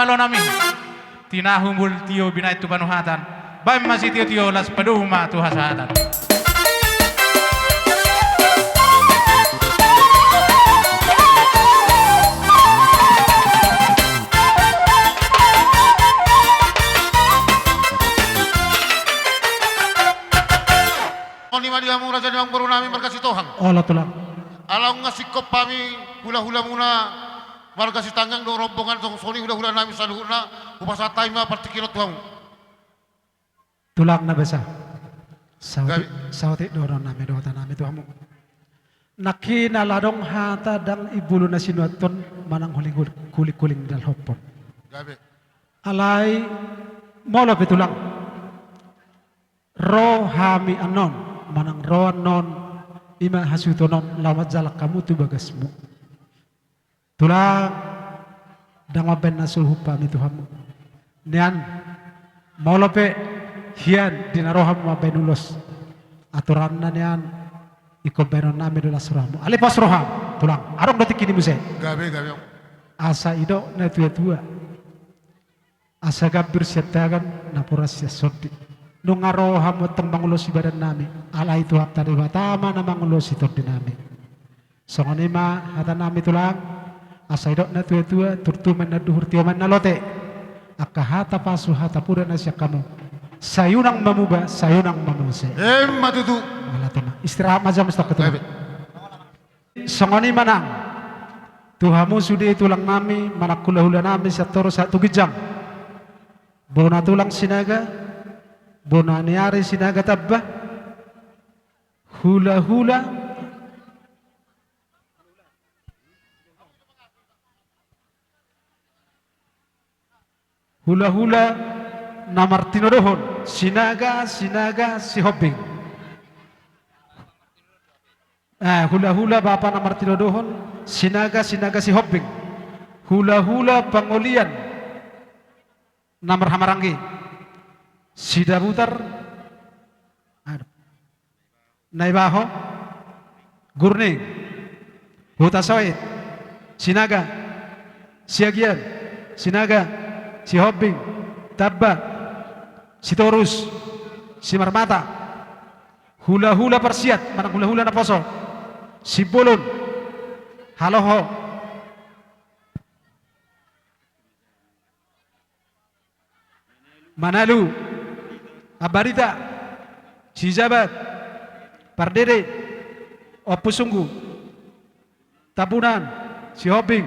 Olo nami, tinahu mul tio binaen tu panuhatan, baen ma sitiotio, las padomu ma tu hasahatan. Songon i ma di hamu raja ni amangboru nami marga Sitohang. Olo tulang. Ala nunga singkop hami hulahulamuna marga Sitanggang dohot rombongan, songon i hulahula nami saluhutna, hupasahat hami ma partingkian on tu hamu. Tulang na basa. Saotik, gabe, saotik dohonon nami, dohonon nami tu hamu. Nangkin ala adong hata ndang imbulu na sinuanhon manang huling-, hulinghuling na dalhophon. Gabe. Alai molo pe tulang ro hami annon, manang ro annon, i ma hasuhuton on laho manjalang hamu tu bagasmu. Tulang, ndang mambaen na so hupa hami tu hamu. Nian, molo pe hian di na ro hamu mambaen ulos, aturanna nian, ingkon baenon nami do las rohamu. Alai pos roham, tulang, adong do tingki ni muse. Gabe, gabe. Asa didok na tuatua, asa gambir sian tangan, napuran sian sondi. Nunga ro hamu antong mangulosi badan nami, alai Tuhanta Debata ma na mangulosi tondi nami. Songon i ma hata nami tulang, asa didok na tuatua, turtu ma inna anduhur, tio ma inna lote. Angka hata pasu, hata poda na sian hamu, sai unang mamuba, sai unang mamose. Emma tutu. Ala tona. Istirahat ma jam stok ketua. Gabe. Songon i ma nang tu hamu sude tulang nami, manang hulahula nami sian toru sahat tu ginjang. Bona tulang Sinaga, bona ni ari Sinaga Tamba, hulahula, hulahula na martinodohon Sinaga, Sinaga Sihombing. Eh, hulahula bapa na martinodohon Sinaga, Sinaga Sihombing. Hulahula pangolian na marhahamaranggi Sidabutar. Aduh. Naibaho, Gurning, Hutasoit, Sinaga, Siagian, Sinaga, Sihombing, Tamba, Sitorus, Simarmata, hulahula parsiat, manang hulahula naposo, Simbolon, Haloho, Manalu, Ambarita, Sijabat, Pardede, Ompu Sunggu, Tambunan, Sihombing,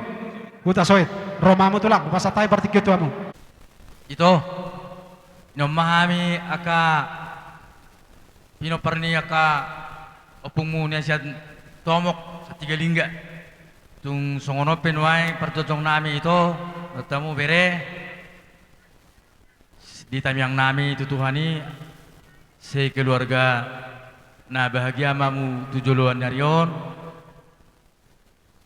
Hutasoit. Ro ma hamu tulang, hupasahat hami partingkian tu hamu. Ito, nion ma hami angka pinompar ni angka ompungmu na sian Tomok, Sian Tiga Lingga. Tung songon on pe nuaeng parjongjong nami ito, dohot hamu bere, di tangiang nami tu Tuhan i, sekeluarga na bahagia ma hamu tu joloan ni ari on.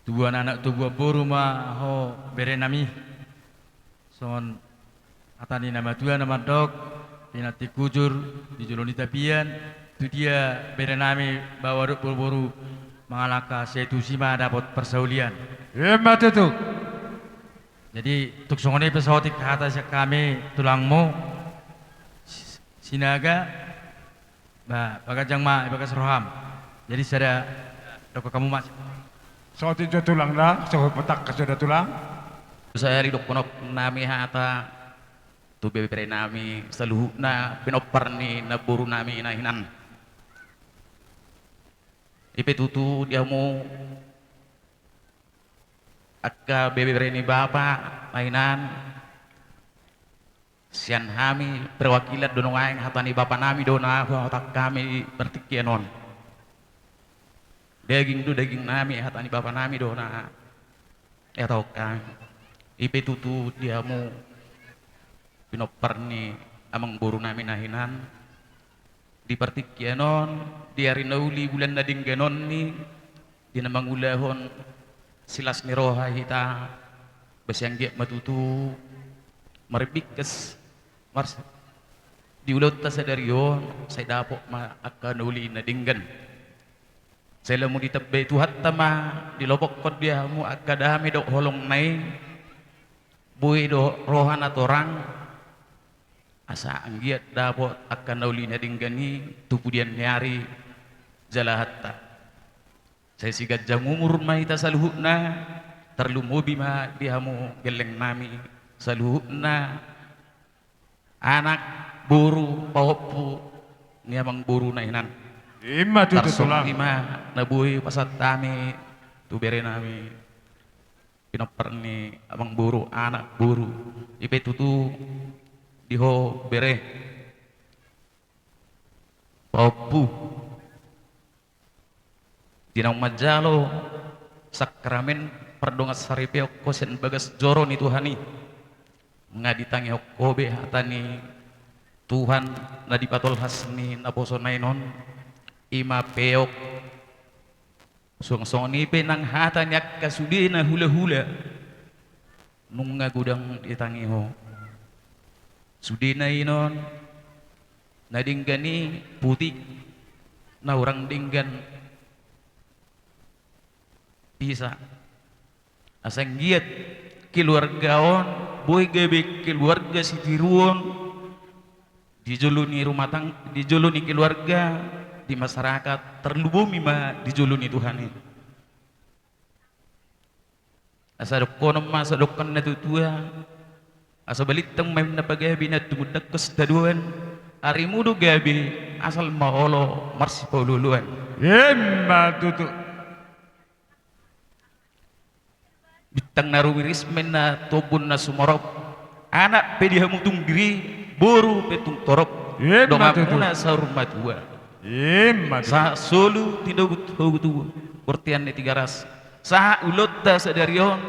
Tubuan anak tubuan boru ma ho bere nami. Songon hata ni na matua na mandok, pinantik hujur di jolo ni tapian, tu dia bere nami baoa dohot boru-boru mangalangka, sai tusi ma dapot parsaulian. Emma tutu. Jadi tung songon i pe saotik hata sian hami tulangmu, Si-, Sinaga, ba, paganjang ma i bagas roham. Jadi sada, dokkon hamu ma. Saotik jo tulang da, so patangkas jo da tulang. Sahali dokkon nami hata tu bebere nami saluhutna pinompar ni namboru nami na hinan. I pe tutu di hamu angka bebere ni bapa na hinan. Sian hami perwakilan do nuaeng, hata ni bapa nami do na huhatahon hami partingkian on. Daging do daging nami, hata ni bapa nami do na huhatahon hami. I pe tutu di hamu pinompar ni amangboru nami na hinan. Di partingkian on, di ari na uli bulan na denggan on ni, di na mangulahon silas ni roha hita, ba sai anggiat ma tutu marimbingkes, mars-, di ulaonta sadari on, sai dapot ma angka na uli na denggan. Sai lam ditambai Tuhanta ma, dilopokkon di hamu angka dame dohot holongna i, Boi do roha na torang, asa anggiat dapot angka na uli na denggan i tu pudian ni ari jala hata. Sai siganjang umur ma hita saluhutna, tarlumobi ma di hamu gelleng nami saluhutna, anak, boru, pahompu ni amang boru na hinan. Ima tutu, Tulang. Tarsongon i ma na boi pasahat hami tu bere nami, pinompar ni amang boru, anak, boru. I pe tutu di ho bere, pahompu. Di naung manjalo sakramen pardongansaripeon ho sian bagas joro ni Tuhan i, nga ditangihon ho be hata ni Tuhan na dipatolhas ni naposona i non, ima peok. Songon i pe nang hata ni angka sudena hulahula, nunga godang ditangi ho. Sudena i non, na denggan i putik, na hurang denggan pisa. Asa anggiat keluarga on boi gabe keluarga sitiruon di jolo ni rumah tang-, di jolo ni keluarga, di masyarakat, tarlumobi ma di jolo ni Tuhan i. Asa dohonon ma, asa dohonon na tuatua, asa balintang ma na pagabe na tumundalhon sitadoan, arimu do gabe, asal ma olo marsipaolooloan. Ima tutu. Bintang na rumiris ma na tu ombun na sumorop, anak pe di hamu tung diri, boru pe tung torop. Ima tutu. Donganmuna saur matua. Ima tutu. Sahat solu tinobut ho tubu, bortean ni Tigaras. Sahat ulaonta sadari on,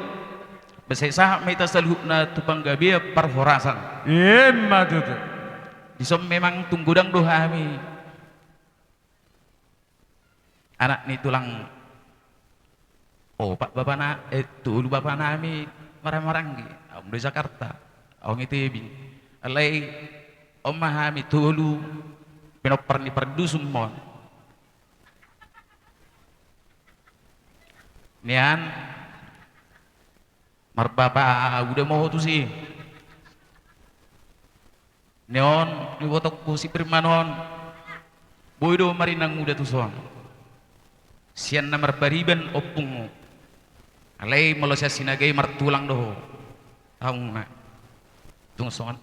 asa sai sahat ma hita saluhutna tu panggabean parhorasan. Ima tutu. Dison memang tung godang do hami anak ni tulang. Opat bapa na, eh, tolu bapa nami marhahamaranggi. Ahu do i Jakarta, ahu i Tebing. Alai on ma hami tolu pinompar ni pardusun ma on. Nian, marbapa uda ma ho tusi. Nion, ibotongku si Firman on, boi do marinang uda tuson. Sian na marbariban ompungmu. Alai molo sian Sinaga i martulang do ho. Ahu na. Tung songon.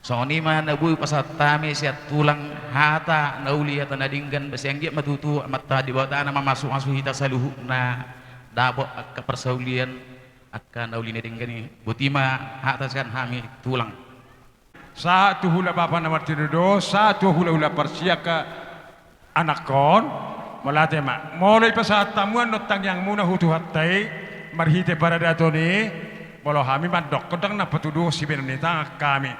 Songon i ma na boi pasahat hami sian tulang hata na uli, hata na denggan, asa anggiat ma tutu Amanta Debata na mamasumasu hita saluhutna dapot angka parsaulian, angka na uli na denggan i. Boti ma hata sian hami tulang. Sahat tu hula bapa na martinodohon, sahat tu hulahula parsiaka. Anakkon, mauliate ma. Molo dipasahat hamu annon tangiangmuna tu Tuhanta i marhite paradaton i, molo hami mandokkon ndang na patuduhon sibahenon ni tangan hami.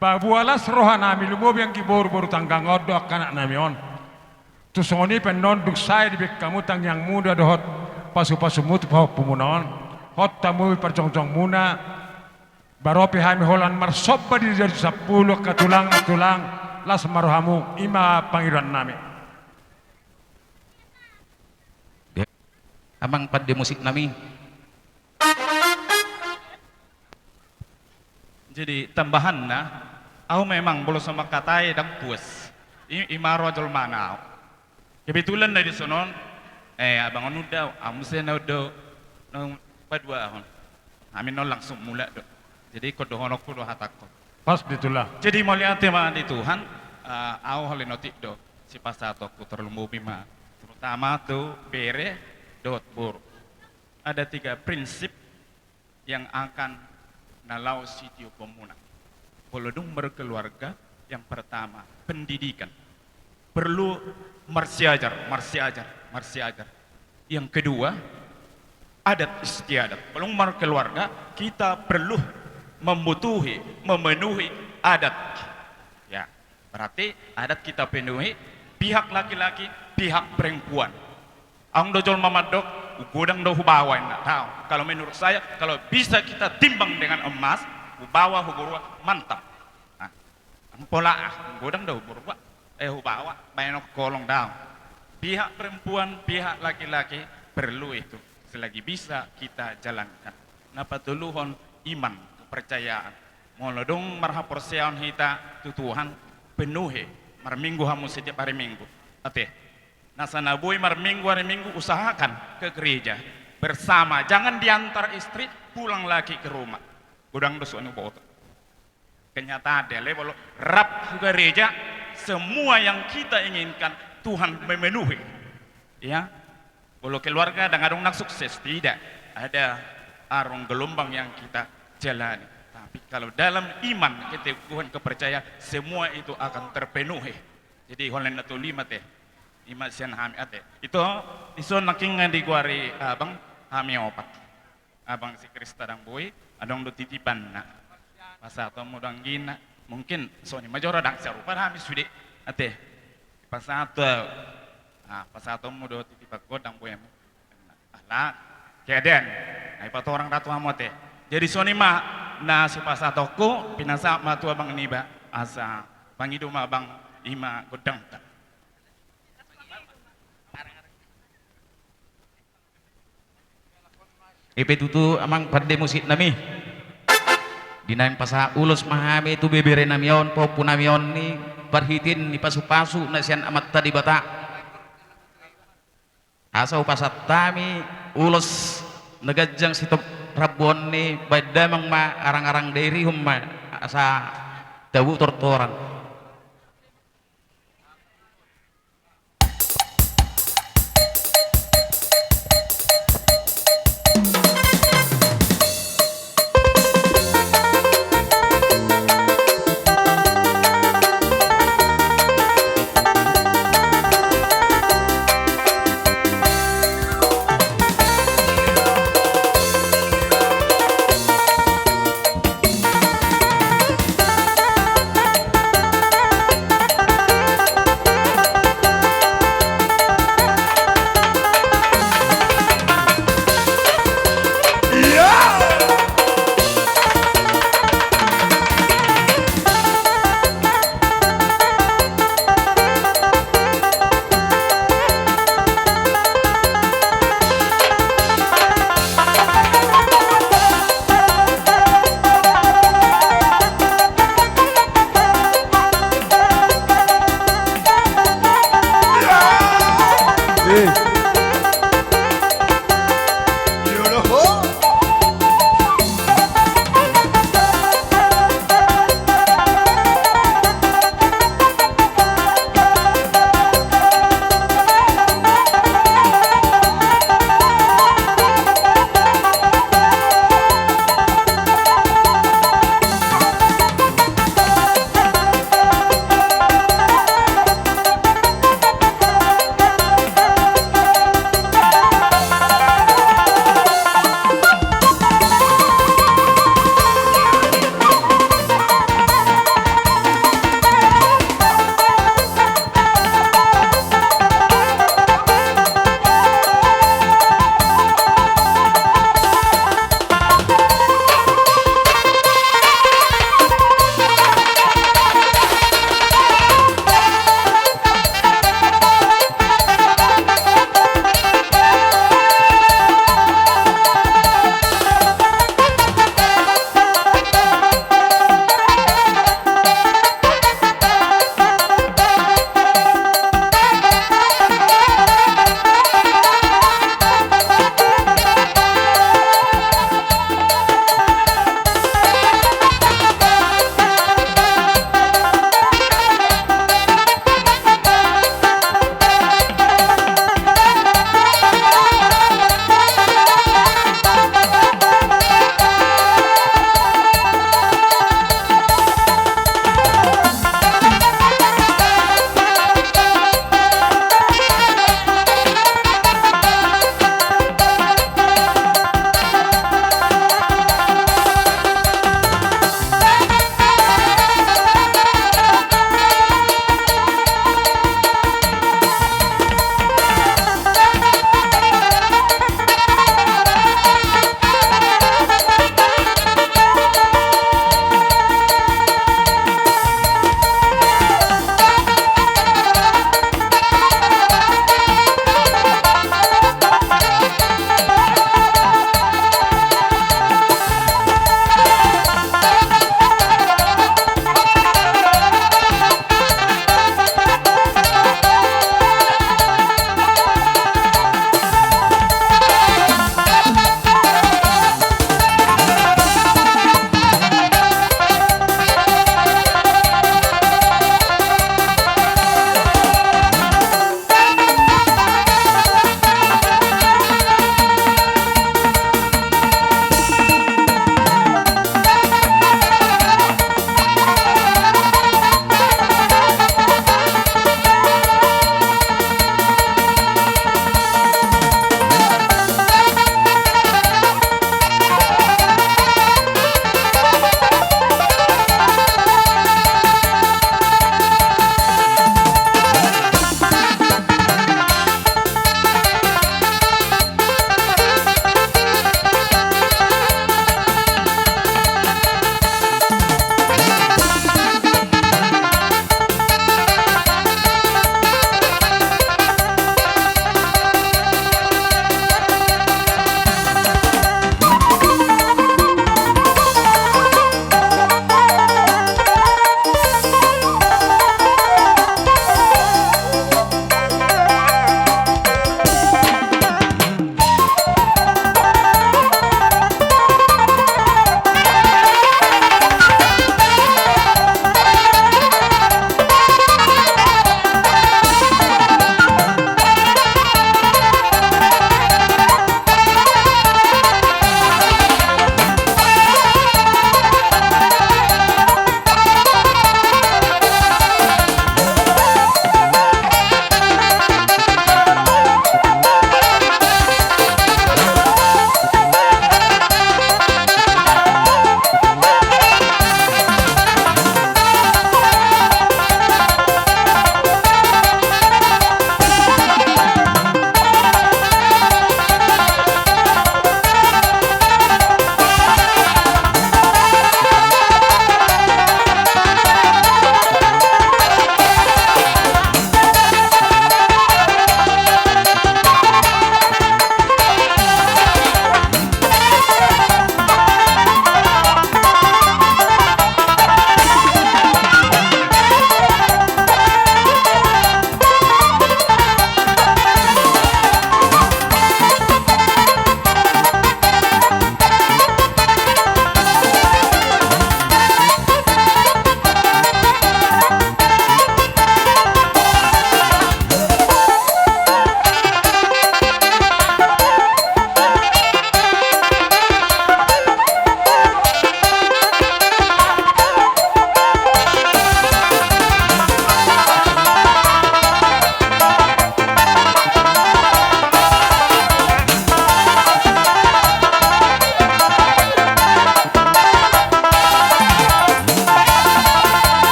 Paboa las rohanami lumobi anggi boru, boru tanggang on dohot angka anaknami on. Tung songon i pe annon dung sae dibahen hamu tangiangmuna dohot pasupasumu tu pahompumuna on, hot hamu parjongjongmuna. Baropi hami holan marsomba di Raja Sampulu, angka tulang, tulang, las ma rohamu, ima pangidoannami. Amang pande musiknami. Jadi tambahanna, ahu memang molo so mangkatai ndang puas. I, ima ro jolmana ahu. Kebetulan na dison on, eh, abang on undau, ahu muse na undau, na paduahon. Hami non langsung mulak do. Jadi ingkon dohononku do hatangku. Pas di tulang. Jadi mauliate ma di Tuhan, eh, ahu holan otik do sipasahatonku, tarlumobi ma terutama tu bere dohot boru. Ada tiga prinsip yang akan na laho sitiopon muna. Molo dung berkeluarga, yang pertama, pendidikan. Perlu marsiajar, marsiajar, marsiajar. Yang kedua, adat istiadat. Molo dung berkeluarga, kita perlu membutuhi, memenuhi adat. Ya, berarti adat kita penuhi, pihak laki-laki, pihak perempuan. Adong do jolma mandok, godang do hubaoa inna. Tahu, kalau menurut saya, kalau bisa kita timbang dengan emas, hubaoa, huboru, mantap. Nah, pola ah, godang do huboru, eh, hubaoa, baen on kolong, tahu. Pihak perempuan, pihak laki-laki perlu itu, selagi bisa kita jalankan. Na patoluhon, iman, kepercayaan. Molo dung marhaporseaon hita tu Tuhan, penuhi, marminggu hamu setiap hari Minggu. Ate. Na sai na boi marminggu hari Minggu, usahakan ke gereja bersama. Jangan diantar istri pulang lagi ke rumah. Godang do songon i, boto. Kenyataan dia, le, molo rap tu gereja, semua yang kita inginkan Tuhan memenuhi. Ya. Molo keluarga ndang adong na sukses, tidak. Ada arung gelombang yang kita jalani. Tapi kalau dalam iman, keteguhan, kepercayaan, semua itu akan terpenuhi. Jadi, holan na tolu i ma, ate. I ma sian hami, ate. Ito, dison nangkin nga digoari abang, hami opat. Abang si Krista ndang boi, adong do titipanna. Pasahatonmu do anggina. Mungkin songon i ma jolo, ndang sarupa hami sude. Ate. Pasahat, ah, pasahatonmu do titipanku, ndang boi hamu. Ala keadaan. Ai patorang ratu hamu, ate. Jadi songon i ma na sipasahatonku, pinasahat ma tu abang niba, asa pangido ma abang, i ma gondangta. I pe tutu, amang pande musik nami. Di naeng pasahat ulos ma hami tu bebere nami on, pahompu nami on, ni parhitean ni pasupasu na sian Amanta Debata. Asa hupasahat hami ulos na ganjang sitop rambu on, ni baen damang ma, arang-arang dairihon ma, asa tabo tortoran.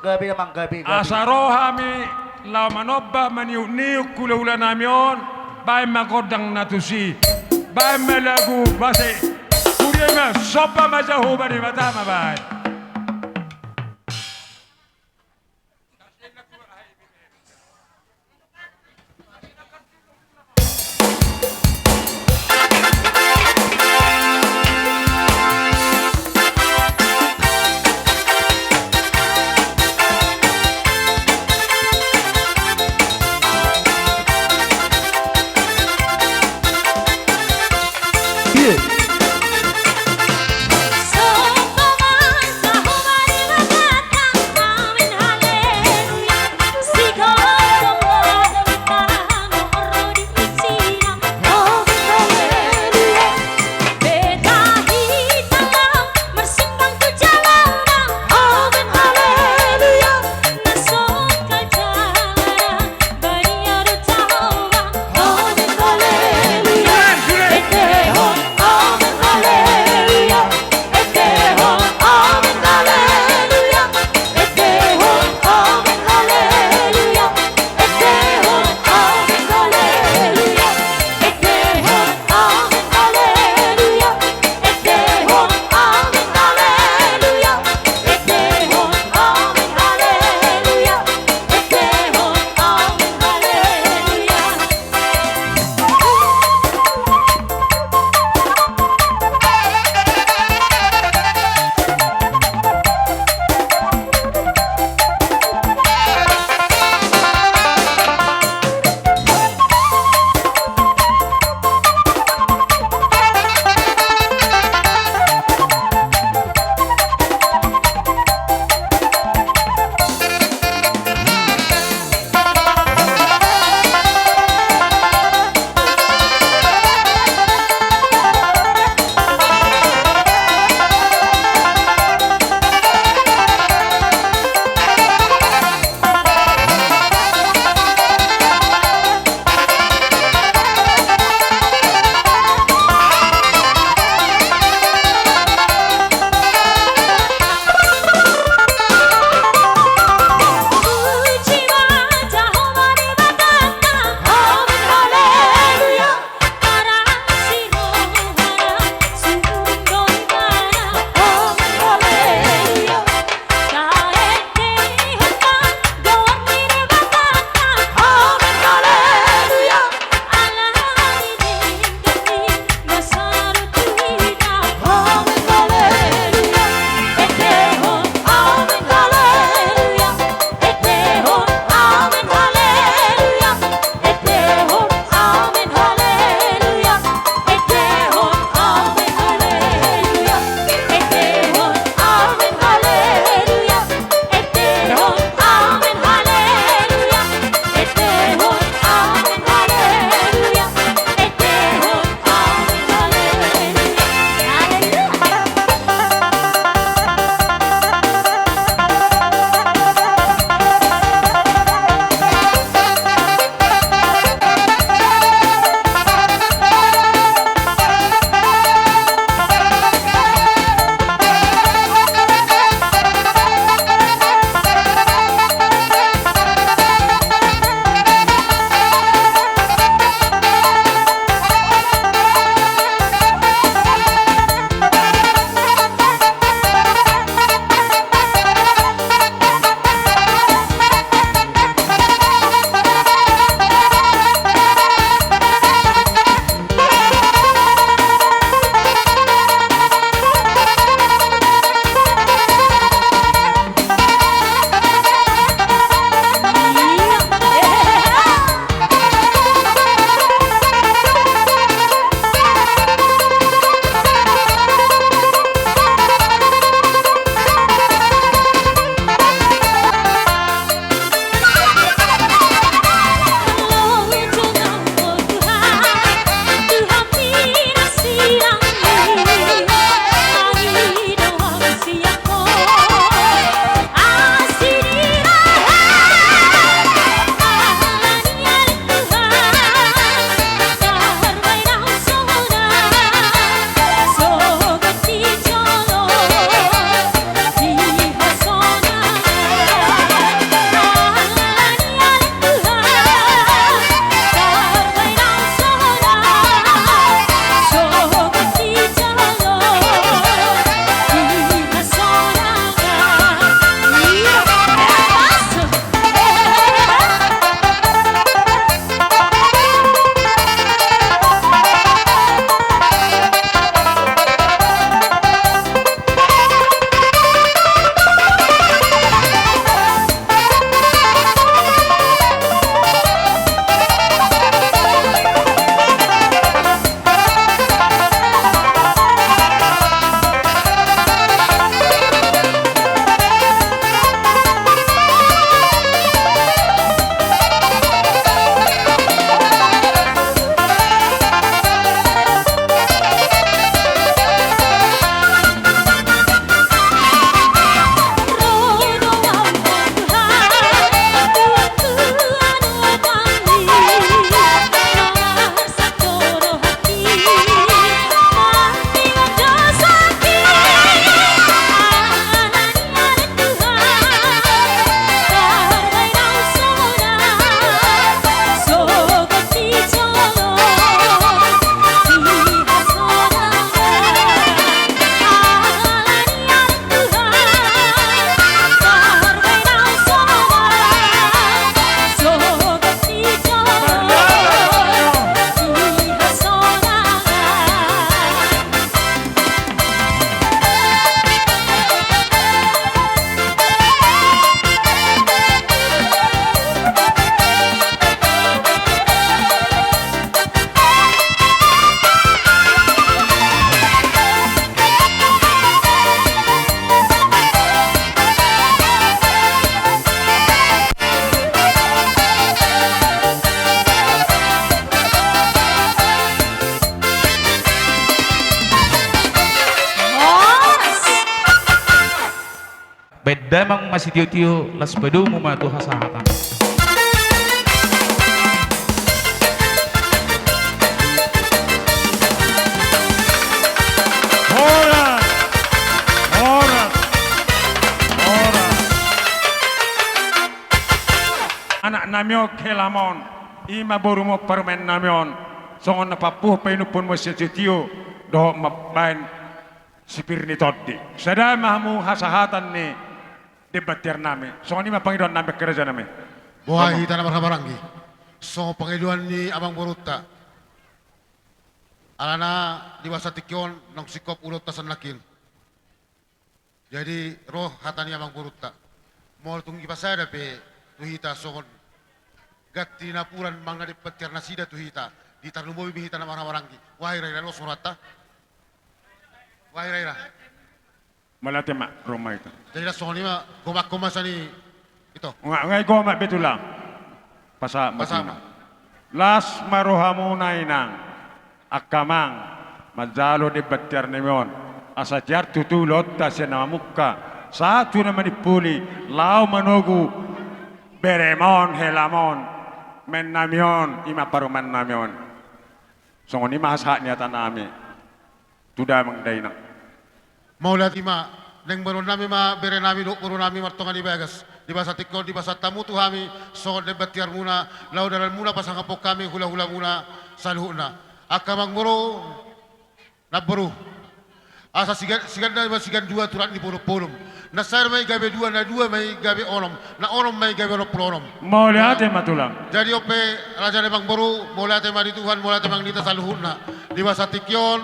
Gabe damang, gabe, gabe. Asa ro hami laho manomba maniukniuk hulahulanami on, baen ma gondang na tusi, baen ma lagu base. Huria i ma, somba ma jahowa Debata ma baen. Damang masitiotio, las padomu ma tu hasahatan. Horas! Horas! Horas! Anak nami on, helam on, ima borum on, parumaen nami on, songon na pampuhon painumhon muse sitiotio dohot mambaen sipir ni tondi. Sada ma hamu hasahatan ni demban tiar nami. Songon i ma pangidoan nami, angka raja nami. Boha hita na marhahamaranggi, songon pangidoan ni amang borunta. Alana di bagasan tingki on naung singkop ulaonta sian nangkin. Jadi ro hata ni amang borunta, molo tung dipasada pe tu hita songon ganti napuran manang na demban tiar nasida tu hita, di tarlumobi ma hita na marhahamaranggi. Boha ira-ira, los ma rohanta? Boha ira-ira? Mauliate ma, ro ma hita. Jadi las songon i ma, gomakhon ma sian i, ito. Nga, nga i gomak be tulang. Pasahat ma. Pasahat ma. Las ma rohamuna inang, angka amang, manjalo demban tiar nami on, asa tiar tutu ulaonta sian na mamungka sahat tu na manimpuli, laho manogu berem on, helam on, maen nami on, ima parumaen nami on. Songon i ma hasahatan ni hata nami tu damang dainang. Mauliate ma, naeng bahenon nami ma bere nami dohot boru nami martonga ni bagas. Di bagasan tingki on, di bagasan hamu tu hami songon demban tiarmuna, laho dalanmuna pasangaphon hami hulahulamuna saluhutna. Angka amang boru, namboru. Asa sigan, sigan na ma sigan dua turak ni polum-polum. Na sada ma i gabe dua, na dua ma i gabe onom, na onom ma i gabe onom pulu onom. Mauliate ma tulang. Jadi on pe raja ni amang boru, mauliate ma di Tuhan, mauliate ma di hita saluhutna. Di bagasan tingki on,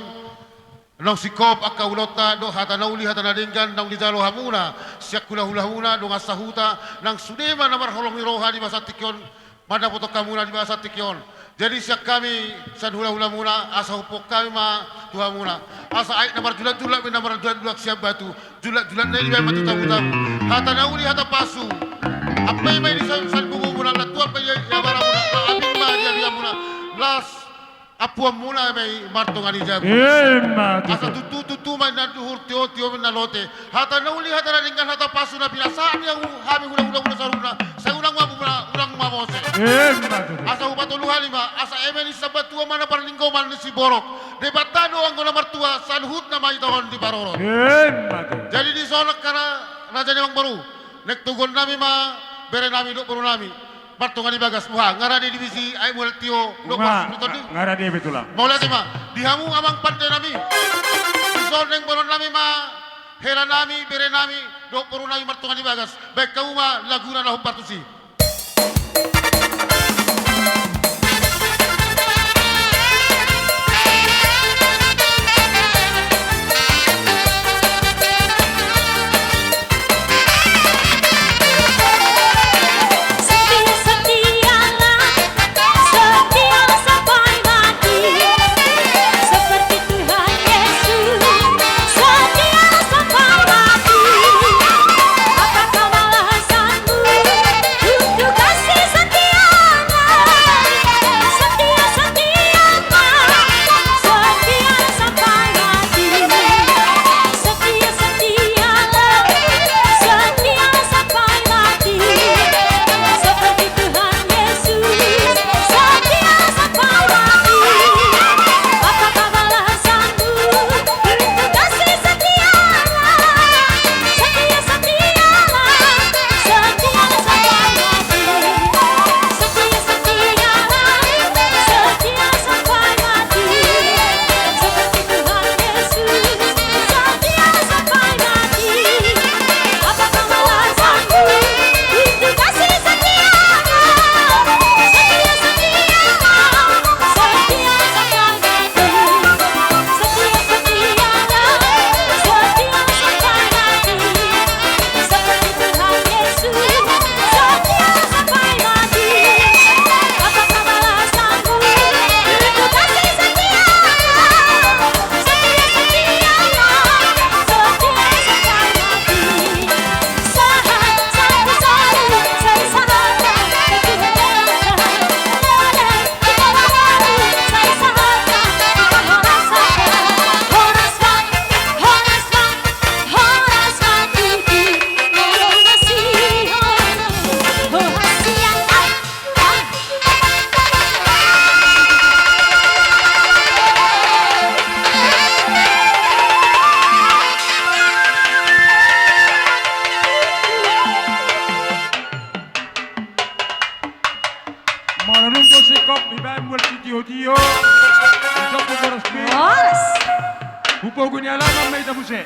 naung singkop angka ulaonta, dohot hata na uli, hata na denggan naung dijalo hamuna sian hulahulamuna, dongan sahuta, nang sude ma na marholong ni roha di bagasan tingki on mandapothon hamuna di bagasan tingki on. Jadi sian hami, sian hulahulamuna, asa hupuhon hami ma tu hamuna. Asa aek na marjulakjulak ma i, na marjulakjulak sian batu, julakjulakna i dibaen ma tu tabutabu. Hata na uli, hata pasu. Ampe i ma i di sian, sian bubumuna, lantuan ma i di abaramuna, abing ma di abinganmuna. Las ampuanmuna ma i martonga ni jabu. Ima tutu. Asa tutu, tutu ma i na duhur, tio, tio ma i na lote. Hata na uli, hata na denggan, hata pasu na pinasahat ni hami hulahulamuna saluhutna, sai unang ma muse, unang ma muse. Ima tutu. Asa hupatolu hali ma, asa eme ni saur matua ma na parlinggoman ni siborok. Debata do anggo na martua, saluhutna ma hita on diparorot. Ima tutu. Jadi dison angka raja ni amang boru, naeng toguon nami ma bere nami dohot boru nami martonga ni bagas. Boha, nga rade dibisi aek mual tio dohot mual sipir ni tondi? Nga rade be tulang. Mauliate ma di hamu amang pande nami. Dison naeng bahenon nami ma hela nami, bere nami dohot boru nami martonga ni bagas. Baen hamu ma laguna na hombar tusi. Molo dung do singkop dibaen mual sitio-tio, singkop boras be. Boras. Hupogu ni alaman ma hita muse.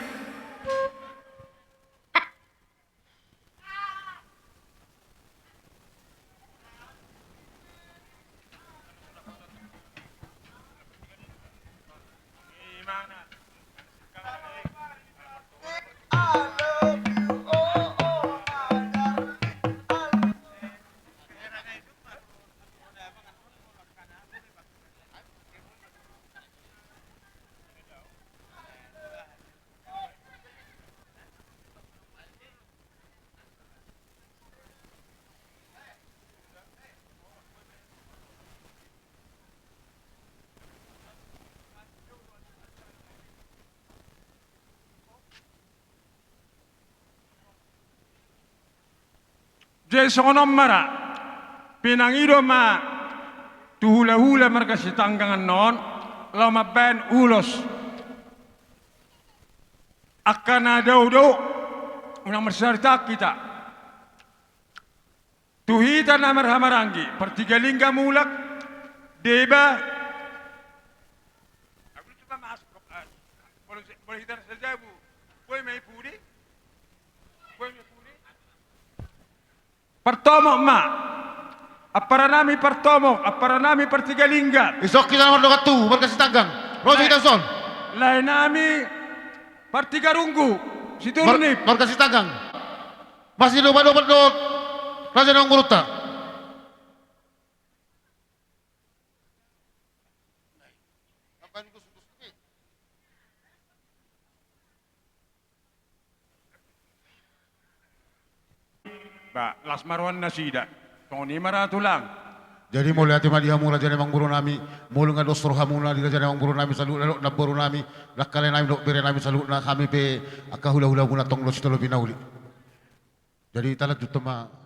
Jadi songon on ma ra, pinangido ma tu hulahula marga Sitanggang annon, laho mambaen ulos. Angka na dao do, unang marsaritaan hita. Tu hita na marhahamaranggi, Partiggalingga mulak, Deba. Aku coba masuk, ah, boleh, boleh hita saja, Bu. Boleh main pudi? Boleh main pudi? Partomok ma. Amparanami Partomok, amparanami Partiggalingga. Isok hita na mardongan tu marga Sitanggang. Ro jo hita son. Laenami Partiggarunggu, Situru ni. Mar-, marga Sitanggang. Masidopadopan dohot raja ni amangborunta. Ba, las ma roha nasida. Songon i ma ra tulang. Jadi mauliate ma di hamu raja ni amangborunami, molo nga dos rohamuna di raja ni amangborunami saluhutna dohot namborunami, dangkalenami dohot berenami saluhutna, hami pe angka hulahulamuna tong do sitolopi na uli. Jadi talanjuthon ma.